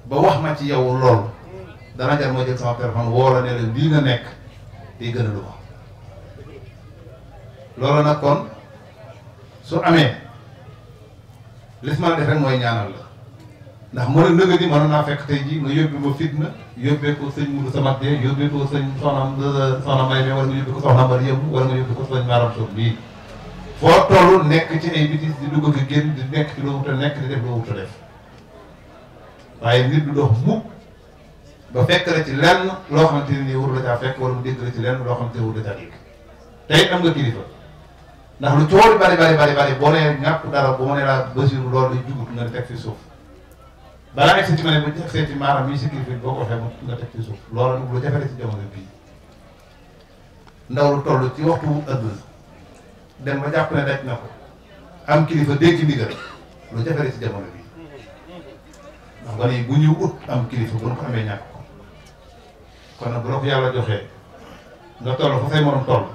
ba wax ma ci yow lool dana jar ma jël sama téléphone woo la ne la lii nga nekk day gën a lu ma loolu nag kon su amee li ma def rek mooy ñaanal la ndax mën a nëga di mënoon naa fekk tey jii nga yóbbu ma fitna yóbbee ko sëñ Moudou Samad yóbbee ko sëñ soxna May mi wala nga yóbbu ko soxna Mbar yëmb wala nga yóbbu ko sëñ Maram Sow bii foo toll nekk ci ay bitis di dugg ak génn di nekk ci loo wut a nekk di def loo wut a def waaye nit du dox mukk ba fekk la ci lenn loo xamante ne nii wur la caa fekk wala mu dégg la ci lenn loo xamante ne wur la caa dégg tey am nga kilifa ndax lu coow bari boo nee ñàpp dara boo ma nee laa Basiru loolu lay jugut nga teg fi suuf balaa egsi ci ma ne bu egsee ci maaram mii si kilifa boo ko waxee nga teg fi suuf loolu nag lu jafe la ci jamono bii ndaw lu toll ci waxtu adduna dem ba jàpp ne daj na ko am kilifa dégg ndigal lu jafe la ci jamono bii ndax gone yi bu ñu ut am kilifa bu ñu ko amee ñàkk ko kon nag bu la ko yàlla joxee nga toll fa say morom toll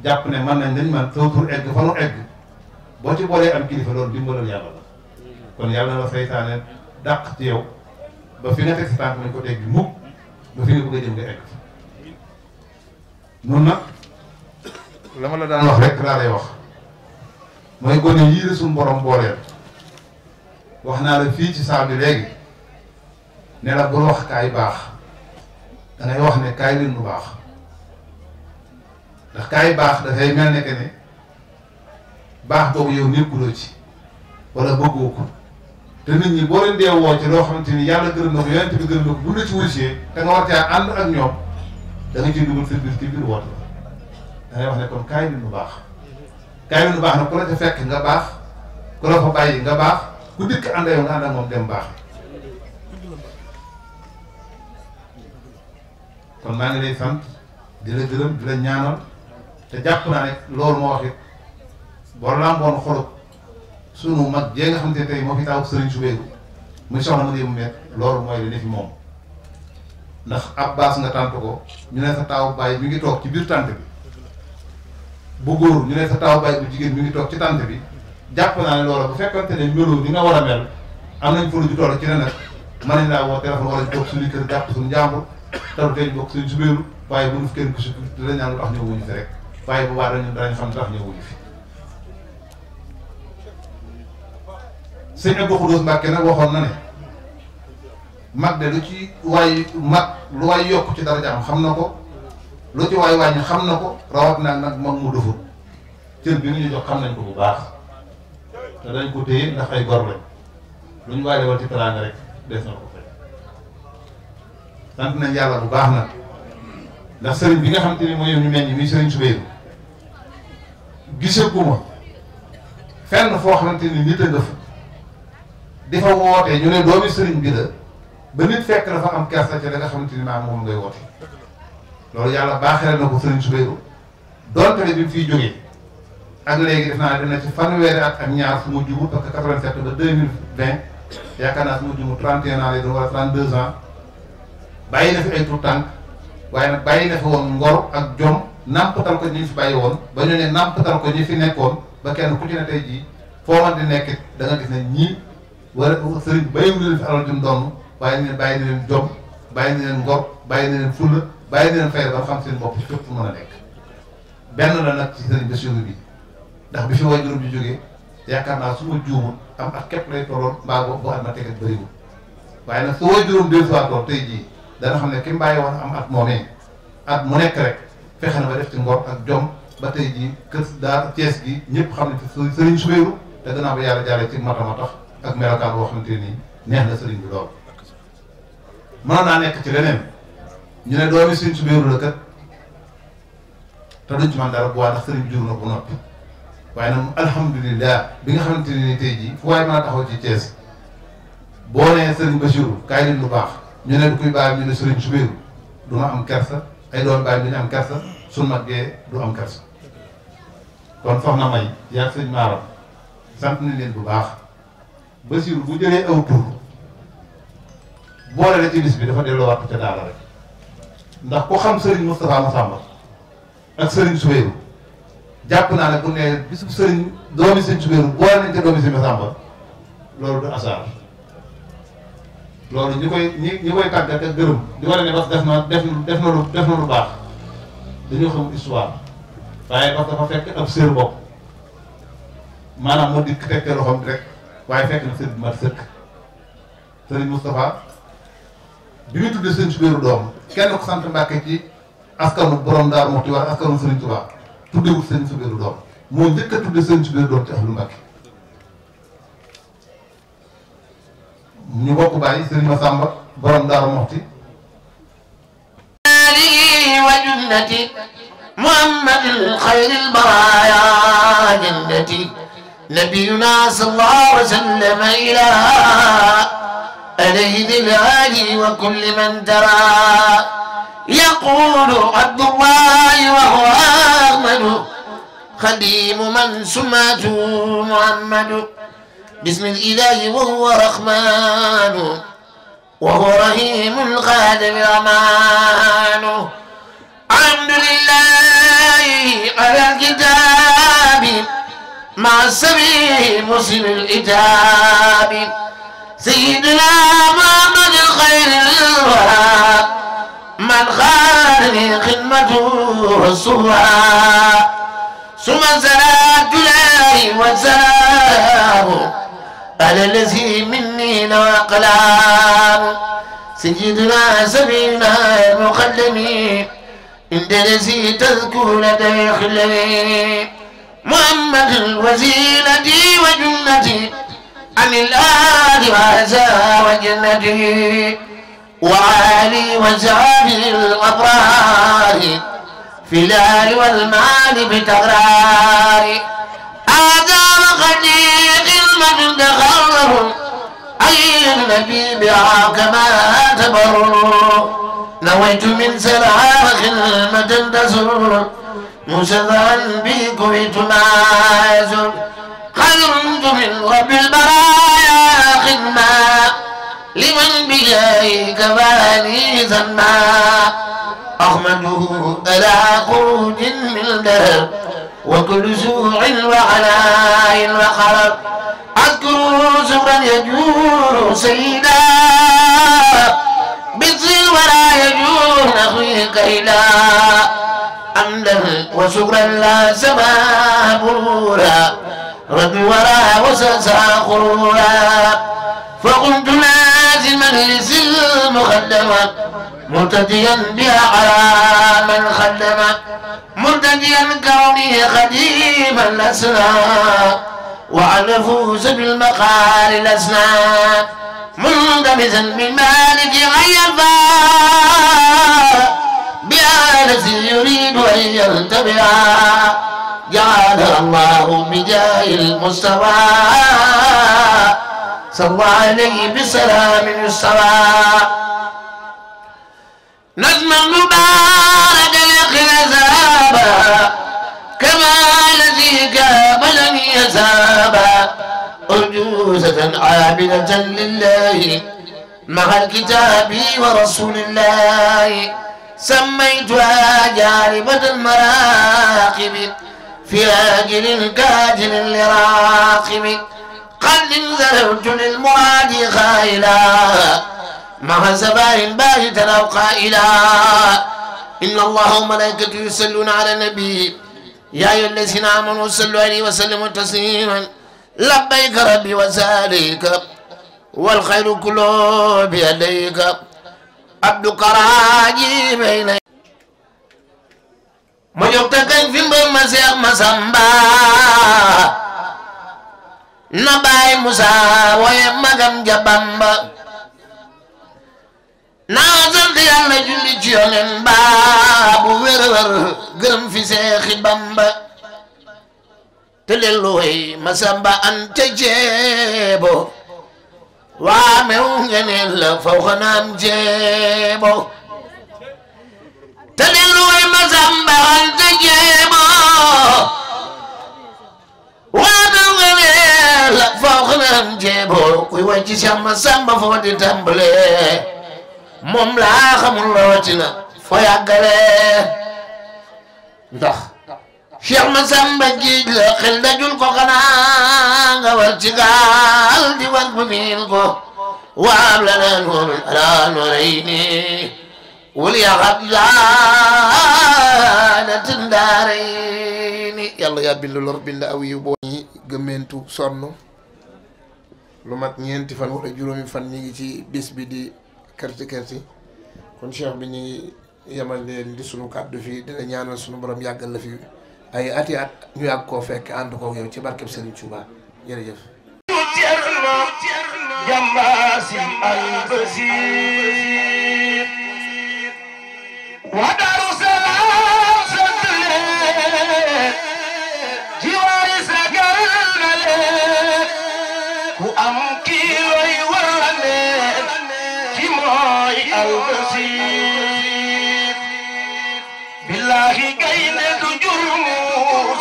jàpp ne mën nañ man soo tur egg fa nu egg boo ci boolee am kilifa loolu dimbalal yàlla la kon yàlla na la saytaane dàq ci yow ba fi nga teg sa tànk nañ ko teg bi mukk ba fi nga bëgg a jëm nga egg noonu nag la ma la daan wax rek laa lay wax mooy gone yii la suñu borom booleel wax naa la fii ci saal bi léegi ne la bul wax kaay baax dangay wax ne kaay leen lu baax ndax kaay baax dafay mel ne que ne baax boobu yow nekkuloo ci wala bëggoo ko te nit ñi boo leen dee woo ci loo xamante ni yàlla gërëm na ko yonent bi gërëm na ko bu la ci wusee te nga war caa ànd ak ñoom da nga ciy dugal sa biir ci biir woote la dangay wax ne kon kaay leen lu baax kaay leen lu baax nag ku la ca fekk nga baax ku la fa bàyyi nga baax ku dikk ànd yow nga ànd ak moom dem baax kon maa ngi lay sant di la gërëm di la ñaanal te jàpp naa ne loolu moo wax it boo lamboon xolub sunu mag jee nga xam ne tey moo fi taaw Sëriñ Soubayrou muy soxna ma mu met loolu mooy li ne fi moom ndax ab baas nga tànt ko ñu ne sa taawu baay mi ngi toog ci biir tànt bi bu góor ñu ne sa taawu baay bu jigéen mi ngi toog ci tànt bi jàpp naa ne loolu bu fekkante ne meloo ni nga war a mel am nañ fulu ju toll ci ne nag mën nañ laa woo téléphone wala ñu toog suñu kër jàpp suñu njàmbur taru tey ñu bokk Sëriñ Soubayrou waaye bu ñu fi kenn ku si dina ñaan lu tax ñëwuñu fi rek waaye bu baax dañu xam tax ñëwuñu fi sëñ Abdou Khoudous Mbacke nag waxoon na ne mag de lu ci waay mag lu waay yokk ci darajaam xam na ko lu ci waay wàññi xam na ko rawat naa nag mag mu dëfut cër bi ñu jox xam nañ ko bu baax te dañ ko téye ndax ay gor lañ lu ñu waay defal ci teraanga rek des na ko fay sant nañ yàlla bu baax nag ndax sëriñ bi nga xam te ni mooy ñu mel ni muy Sëriñ Soubayrou gisaguma fenn foo xamante ni nit a nga fa di fa wootee ñu ne doomi sëriñ bi la ba nit fekk dafa am kersa ca da nga xamante ni maam moom ngay woote loolu yàlla baaxee na ko Sëriñ Soubayrou donte ne bi mu fiy jógee ak léegi def naa dina ci fanweeri at ak ñaar su ma jumut parce que 87 ba 2020 yaakaar naa su ma jumut 31 ans lay doon wala 32 ans bàyyi na fi ay tout tànk waaye nag bàyyi na fi woon ngor ak jom nàmpatal ko ñi fi bàyyi woon ba ñu ne nàmpatal ko ñi fi nekkoon ba kenn ku ci ne tey jii foo man di nekk da nga gis ne ñii wala sëriñ bàyyiwu leen fi alal jum doon waaye ne bàyyi na leen jom bàyyi na leen ngor bàyyi na leen fulla bàyyi na leen fayda ba xam seen bopp ci fépp fu mën a nekk benn la nag ci sëriñ Bassirou bi ndax bi fi waajuram bi jógee yaakaar naa su ma juumul am at képp lay tolloon mbaa boo at ma tegat bëriwul waaye nag su waajuram dellusiwaatoon tey jii dana xam ne ki mbàyyi woon am at moomee at mu nekk rek fexe na ba def ci ngor ak jom ba tey jii kër daar Thiès gi ñëpp xam ne ci sëriñ Soubeyrou te gannaaw ba yàlla jaaree ci matama tax ak melokaan boo xamante nii neex na sëriñ bi lool mënoon naa nekk ci leneen ñu ne doomi sëriñ Soubeyrou la kat te duñ ci man dara bu waa ndax sëriñ bi jur na ko noppi waaye nag alhamdulilah bi nga xamante ne ni tey jii fu waaye mën a taxaw ci Thiès boo nee sëriñ Bassirou kaay leen lu baax ñu ne du koy bàyyi ñu ne sëriñ Soubeyrou du ma am kersa ay doom bàyyi du ñu am kersa suñu maggee du am kersa kon soxna May yaa sëñ Maaram sant nañ leen bu baax Bassirou bu jëlee aw tur boole la ci bis bi dafa delloo wattu ca daara rek ndax ku xam sëriñ Moustapha Massamba ak sëriñ Soubeyrou jàpp naa ne bu ne bisu sëriñ doomi sëriñ Soubeyrou boole nañ ca doomi sëriñ Massamba loolu du asaar loolu ñi koy tàggat ak gërëm di wane ne parce que def na lu baax dañoo xam histoire waaye parce que dafa fekk ab sër bopp maanaam moo dikk tekkee loxoom rek waaye fekk na sër bi mat sëkk sëriñ Moustapha bi muy tuddee sëriñ Soubeyrou doom kenn ko sant Mbàkke ci askanu borom Daaru Muxti wala askanu sëriñ Tuubaa tuddewut sëriñ Soubeyrou doom moo njëkk a tuddee sëriñ Soubeyrou doom ci ahlu Mbàkke ñu bokk bàyyi sëriñ Massamba borom Daaru Muxti wa junnati muhammadil xayril baraaya jannati nabiyuna sallallahu wa sallam ila alayhi dil ali wa kulli man tara yaqulu abdullahi wa huwa ahmadu xadimu man sumatu muhammadu بسم الإله وهو رحمن وهو رحيم الخادم الأمان الحمد لله على الكتاب مع السبيل مسلم الكتاب سيدنا محمد خير الورى من خالني خدمته والسوى ثم صلاة الله وسلام على الذي مني نوى قلام سيدنا سبينا المقدمين عند الذي تذكر لدي خلمي محمد الوسيلة وجنتي عن الآل وعزى وجنتي وعالي وزعابي الأبرار في الآل والمال بتغرار آدم خليق المجد خره أي النبي بها كما تبر نويت من سلام خدمة تسر مسذرا بكويت ما يزر خلمت من رب البرايا خدمة لمن بجاي كفاني ذنبا أحمده على خروج من دهر وكل سوع وعناء وخرب أذكر سرا يجور سيدا بالصل ولا يجور نخوي كيلا حمدا وشكرا لا سما برورا رد ولا وسسا خرورا فقمت لازما لسل مخدما مرتديا بها على من خدم مرتديا كوني خديما لسنا وعن فوز بالمقال لسنا مندمزا من مالك غيظا بآلة يريد أن ينتبع جعل الله بجاه المصطفى صلى عليه بسلام السلام نظم المبارك الخزابا كما الذي كابلني يسابا أرجوزة عابدة لله مع الكتاب ورسول الله سميتها جاربة المراقب في آجل كاجل لراقب قد ذهبت للمراد خائلا مع زبائن باهتا أو قائلا إن الله وملائكته يصلون على النبي يا أيها الذين آمنوا صلوا عليه وسلموا تسليما لبيك ربي وساليك والخير كله بيديك عبدك راجي بين ما يقتكن في المسيح مسامبا نباي موسى ويمغم جبامبا نازل دي الله جولي جيونن بابو ورور گرم في شيخ بامبا تللوي مسامبا انت جيبو وامونغنل فوخنام جيبو تللوي مسامبا انت جيبو وامونغنل فوخنام جيبو كوي وجي سام مسامبا فودي تامبلي moom laa xamul rawatina fa yàggale ndax Cheikh Massamba géej la xel dajul ko xanaa nga war ci gaal di war bu miin ko waab la na noor ala noorayni wul yaxab laanatin daarayni yàlla yaa bind lor bind aw yu boo ñi gëmmentu sonn lu mat ñeenti fan wala juróomi fan ñi ngi ci bis bi di kerti kerti kon cheikh bi ñu ngi yemal leen di sunu kàddu fii dina ñaanal sunu borom yàggal la fi ay ati at ñu yàgg koo fekk ànd ko yow ci barkeb Serigne Touba jërëjëf jambasi albasir wa daru salam sakle jiwari sagal nale ku am ki way warane albasir billahi gaynde du jurmus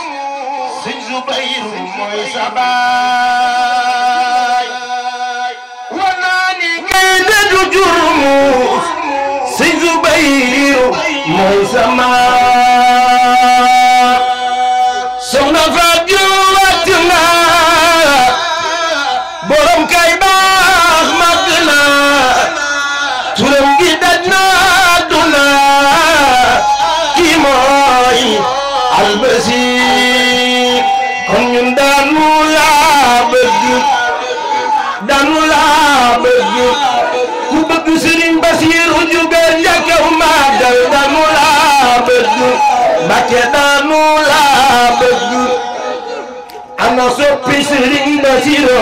sëñ Zubayru mooy sabaay wanaani gaynde du jurmus sëñ Zubayru mooy sabaay soxna Fatou wàcc na borom kay baax mag na turam gi daj na duna kii mooy albasir kon ñun daanu laa bëgg ku bëgg Sëriñ Basiru jugal njakaw màggal daanu laa bëgg Mbàkke daanu laa bëgg ana soppi Sëriñ Basiru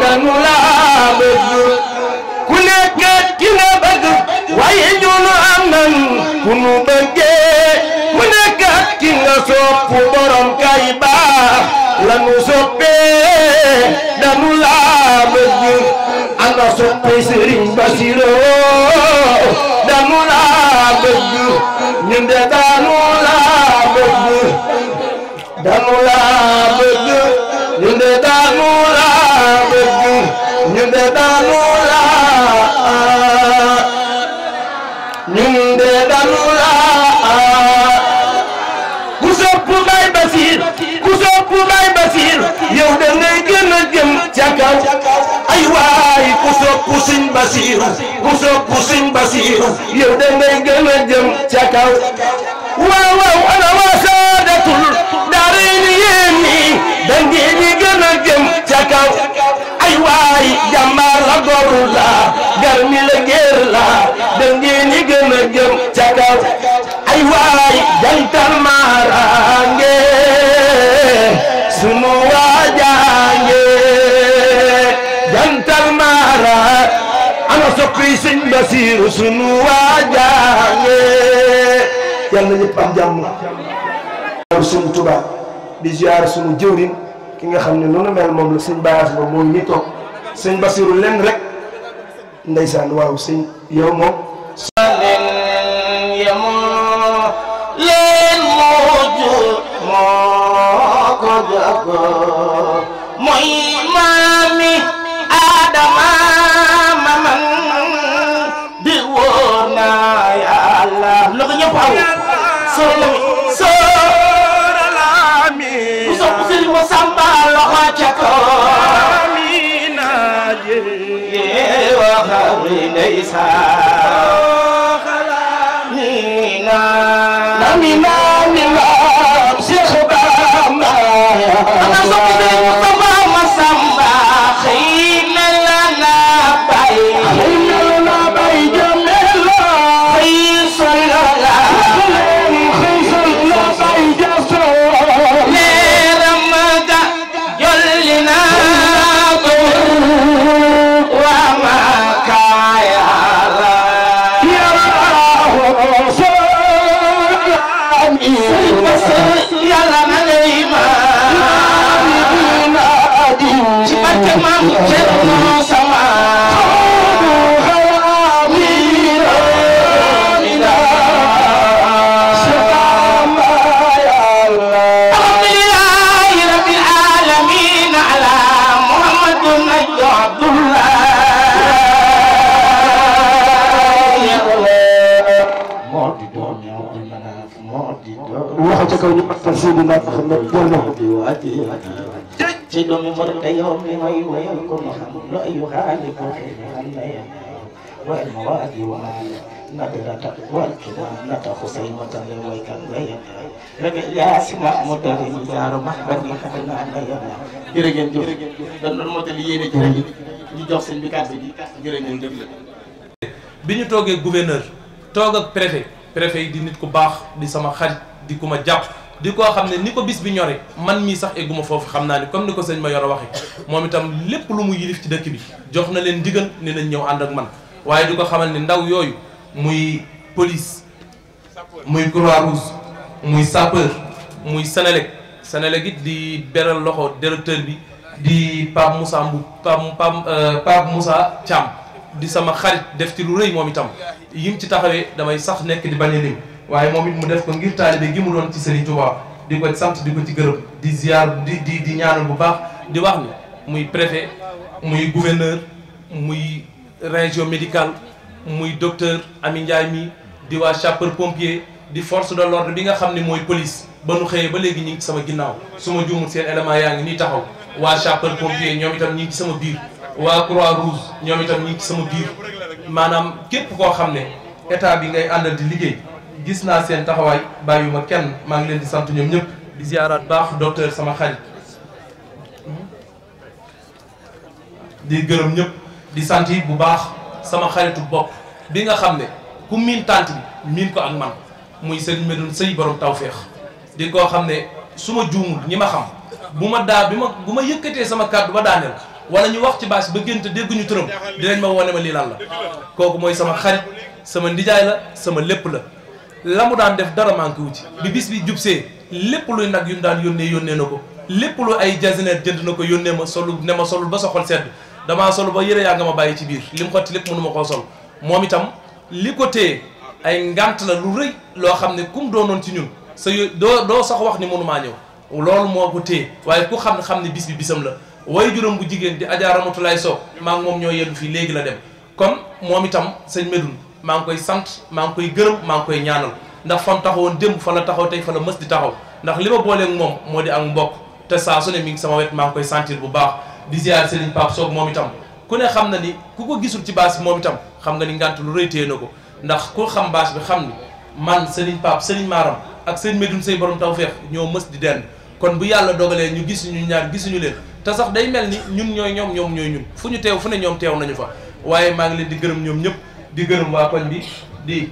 daanu laa bëgg ku nekk ki nga bëgg waaye ñunu am nan ku nu bëggee ku nekk ki nga sopp borom kay baax lanu soppee danu laa bëgg ana soppe Sëriñ Basiru danu laa bëgg ñun de danu laa bëgg ñun de danu laa bëgg ñun de danu ku sopp Baay Basiir ku sopp Baay Basiir yow da ngay gën a jëm ca kaw ay waay ku sopp Sëñ Basiir ku sopp Sëñ Basiir yow da ngay gën a jëm ca kaw waaw waaw ana waa Saadatul Daarayni yéen ñi da ngeen di gën a jëm ca kaw ay waay jàmbaar la góor la garmi la géer la da ngeen di gën a jëm ca kaw ay waay jantal maarange sunu waajange jantal maara ana soppi Sëñ Basiru sunu waajange yàlla na ñëpp am jàmm sunu Tuubaa di ziar sunu jëwriñ ki nga xam ne noonu mel moom la sëñ Baas ba moom ñi toog Sëñ Basiru leen rek ndeysaan waaw sëñ yow moom leen mujj moo ko jago mooy maami Adama maman di wóor na Yàlla ku sopp Sëriñ Masamba loxo ca kaw waxari ndeysaan namina Cheikh Bamba ana sopp Sëriñ Masamba Masamba xëy na la bay jamela xëy solo la bay jaso leeram ga jollina yàlla na lay ma ci barke maam Cerno sama alhamdulillahi rabbil alamin ala muhammadun abdullah wax ca kaw ñu matal Seydina Muhammad jëlno ci doomi mor te yow mi may wayal ko ma xam lo ayu xaali ko xam na ya wal mawadi wa nadrata wal kima nata Husayn mata le way kan la ya rabi yaasi Mahmoud dari zaaru mahbadi xafna na ya jërë ngeen jëf dañ doon motali yéene jërë ñu jox seen bi kàddu gi jërë ngeen jëf bi ñu toogee gouverneur toog ak préfet yi di nit ku baax di sama xarit di ku ma jàpp di koo xam ne ni ko bis bi ñore man mii sax egguma foofu xam naa ni comme ni ko sëñ ma yor a waxe moom itam lépp lu mu yilif ci dëkk bi jox na leen ndigal ne nañ ñëw ànd ak man waaye di ko xamal ni ndaw yooyu muy police muy Croix-Rouge muy sapeur muy Sénélec it di beral loxo directeur bi di Pape Moussa Mboup Pape Moussa Thiam di sama xarit def ci lu rëy moom itam yim ci taxawee damay sax nekk di bañ a lim waaye moom it mu def ko ngir taalibe gi mu doon ci Serigne Touba di ko sant di ko ci gërëm di ziar di ñaanal bu baax di wax ni muy préfet muy gouverneur muy région médicale muy docteur Ami Ndiaye mi di waa sapeur pompier di force de l'ordre bi nga xam ne mooy police ba nu xëyee ba léegi ñu ngi ci sama ginnaaw su ma juumul seen élément yaa ngi nii taxaw waa sapeur pompier ñoom itam ñi ngi ci sama biir waa Croix-Rouge ñoom itam ñi ngi ci sama biir maanaam képp koo xam ne état bi ngay àndal di liggéey gis naa seen taxawaay bàyyuma kenn maa ngi leen di sant ñoom ñëpp di ziaraat baax docteur sama xarit di gërëm ñëpp di sant yi bu baax sama xaritu bopp bi nga xam ne ku miin tànt bi miin ko ak man muy Serigne Medoune Sey borom tawféex di koo xam ne su ma juumul ñi ma xam bu ma yëkkatee sama kàddu ba daaneel wala ñu wax ci bâche ba génte dégguñu turam dinañ ma wone ma lii lan la kooku mooy sama xarit sama ndijaay la sama lépp la mu daan def dara manqué wu ci bi bis bi jubsee lépp luy nag yu mu daan yónnee na ko lépp lu ay jasineer jënd na ko yónnee ma solu ne ma solul ba sa xol sedd damaa solu ba yëre yaa nga ma bàyyi ci biir li mu xotti lépp mënu ma koo sol moom itam li ko téye ay ngant la lu rëy loo xam ne kum doonoon ci ñun sa doo sax wax ni mënumaa ñëw loolu moo ko téye waaye ku xam ne bis bi bisam la way juróom bu jigéen di Adja Ramatulaay Sow maa ngi moom ñoo yendu fii léegi la dem kon moom itam sëñ Medoune maa ngi koy sant maa ngi koy gërëm maa ngi koy ñaanal ndax fam taxawoon démb fa la taxaw tey fa la mës di taxaw ndax li ma booleeg moom moo di ak mbokk te saa su ne mi ngi sama wet maa ngi koy sentir bu baax di ziar Serigne Pape Soog moom itam ku ne xam na ni ku ko gisul ci baas bi moom itam xam nga ni ngant lu rëy téye na ko ndax ku xam baas bi xam ni man Serigne Pape Serigne Maram ak Serigne Medoune Sey borom tawfeex ñoo mës di dend kon bu yàlla dogalee ñu gis ñu ñaar gisuñu leen te sax day mel ni ñun ñooy ñoom ñooy ñun fu ñu teew fu ne ñoom teew nañu fa waaye maa ngi leen di gërëm ñoom ñëpp di gërëm waa koñ bi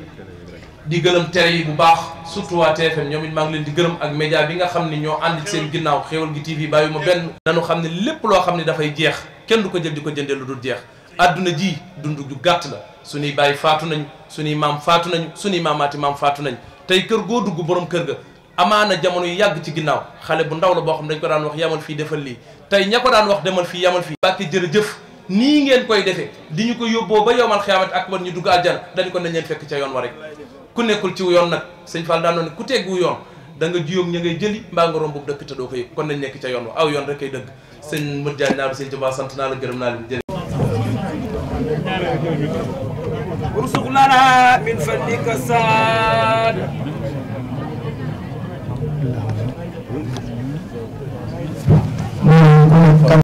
di gërëm télé yi bu baax surtout waa TFM ñoom it maa ngi leen di gërëm ak média bi nga xam ni ñoo ànd ci seen ginnaaw Xéewal gi TV bàyyi ma benn nañu xam ne lépp loo xam ne dafay jeex kenn du ko jël di ko jëndee lu dul jeex adduna ji dund ju gàtt la suñuy bàyyi faatu nañu suñuy maam faatu nañu suñuy maamaati maam faatu nañ tey kër goo dugg borom kër ga amaana jamono yu yàgg ci ginnaaw xale bu ndaw la boo xam dañ ko daan wax yamal fii defal lii tey ña ko daan wax demal fii yamal fii bàkke jërëjëf nii ngeen koy defee di ñu ko yóbboo ba yowmal xiyaamat ak war ñu dugg aljana dañu ko nañ leen fekk ca yoon wa rek ku nekkul ci yoon nag sëñ Fall daan noonu ku teggu yoon da nga jiyoog ña ngay jëli mbaa nga romb boobu dëkk te doo ko yëg kon nañ nekk ca yoon wa aw yoon rek kay dëgg sëñ Modou Diagne naa la sëñ Tuubaa sant naa la gërëm naa leen jërëjëf ارزق لنا من فضلك السعادة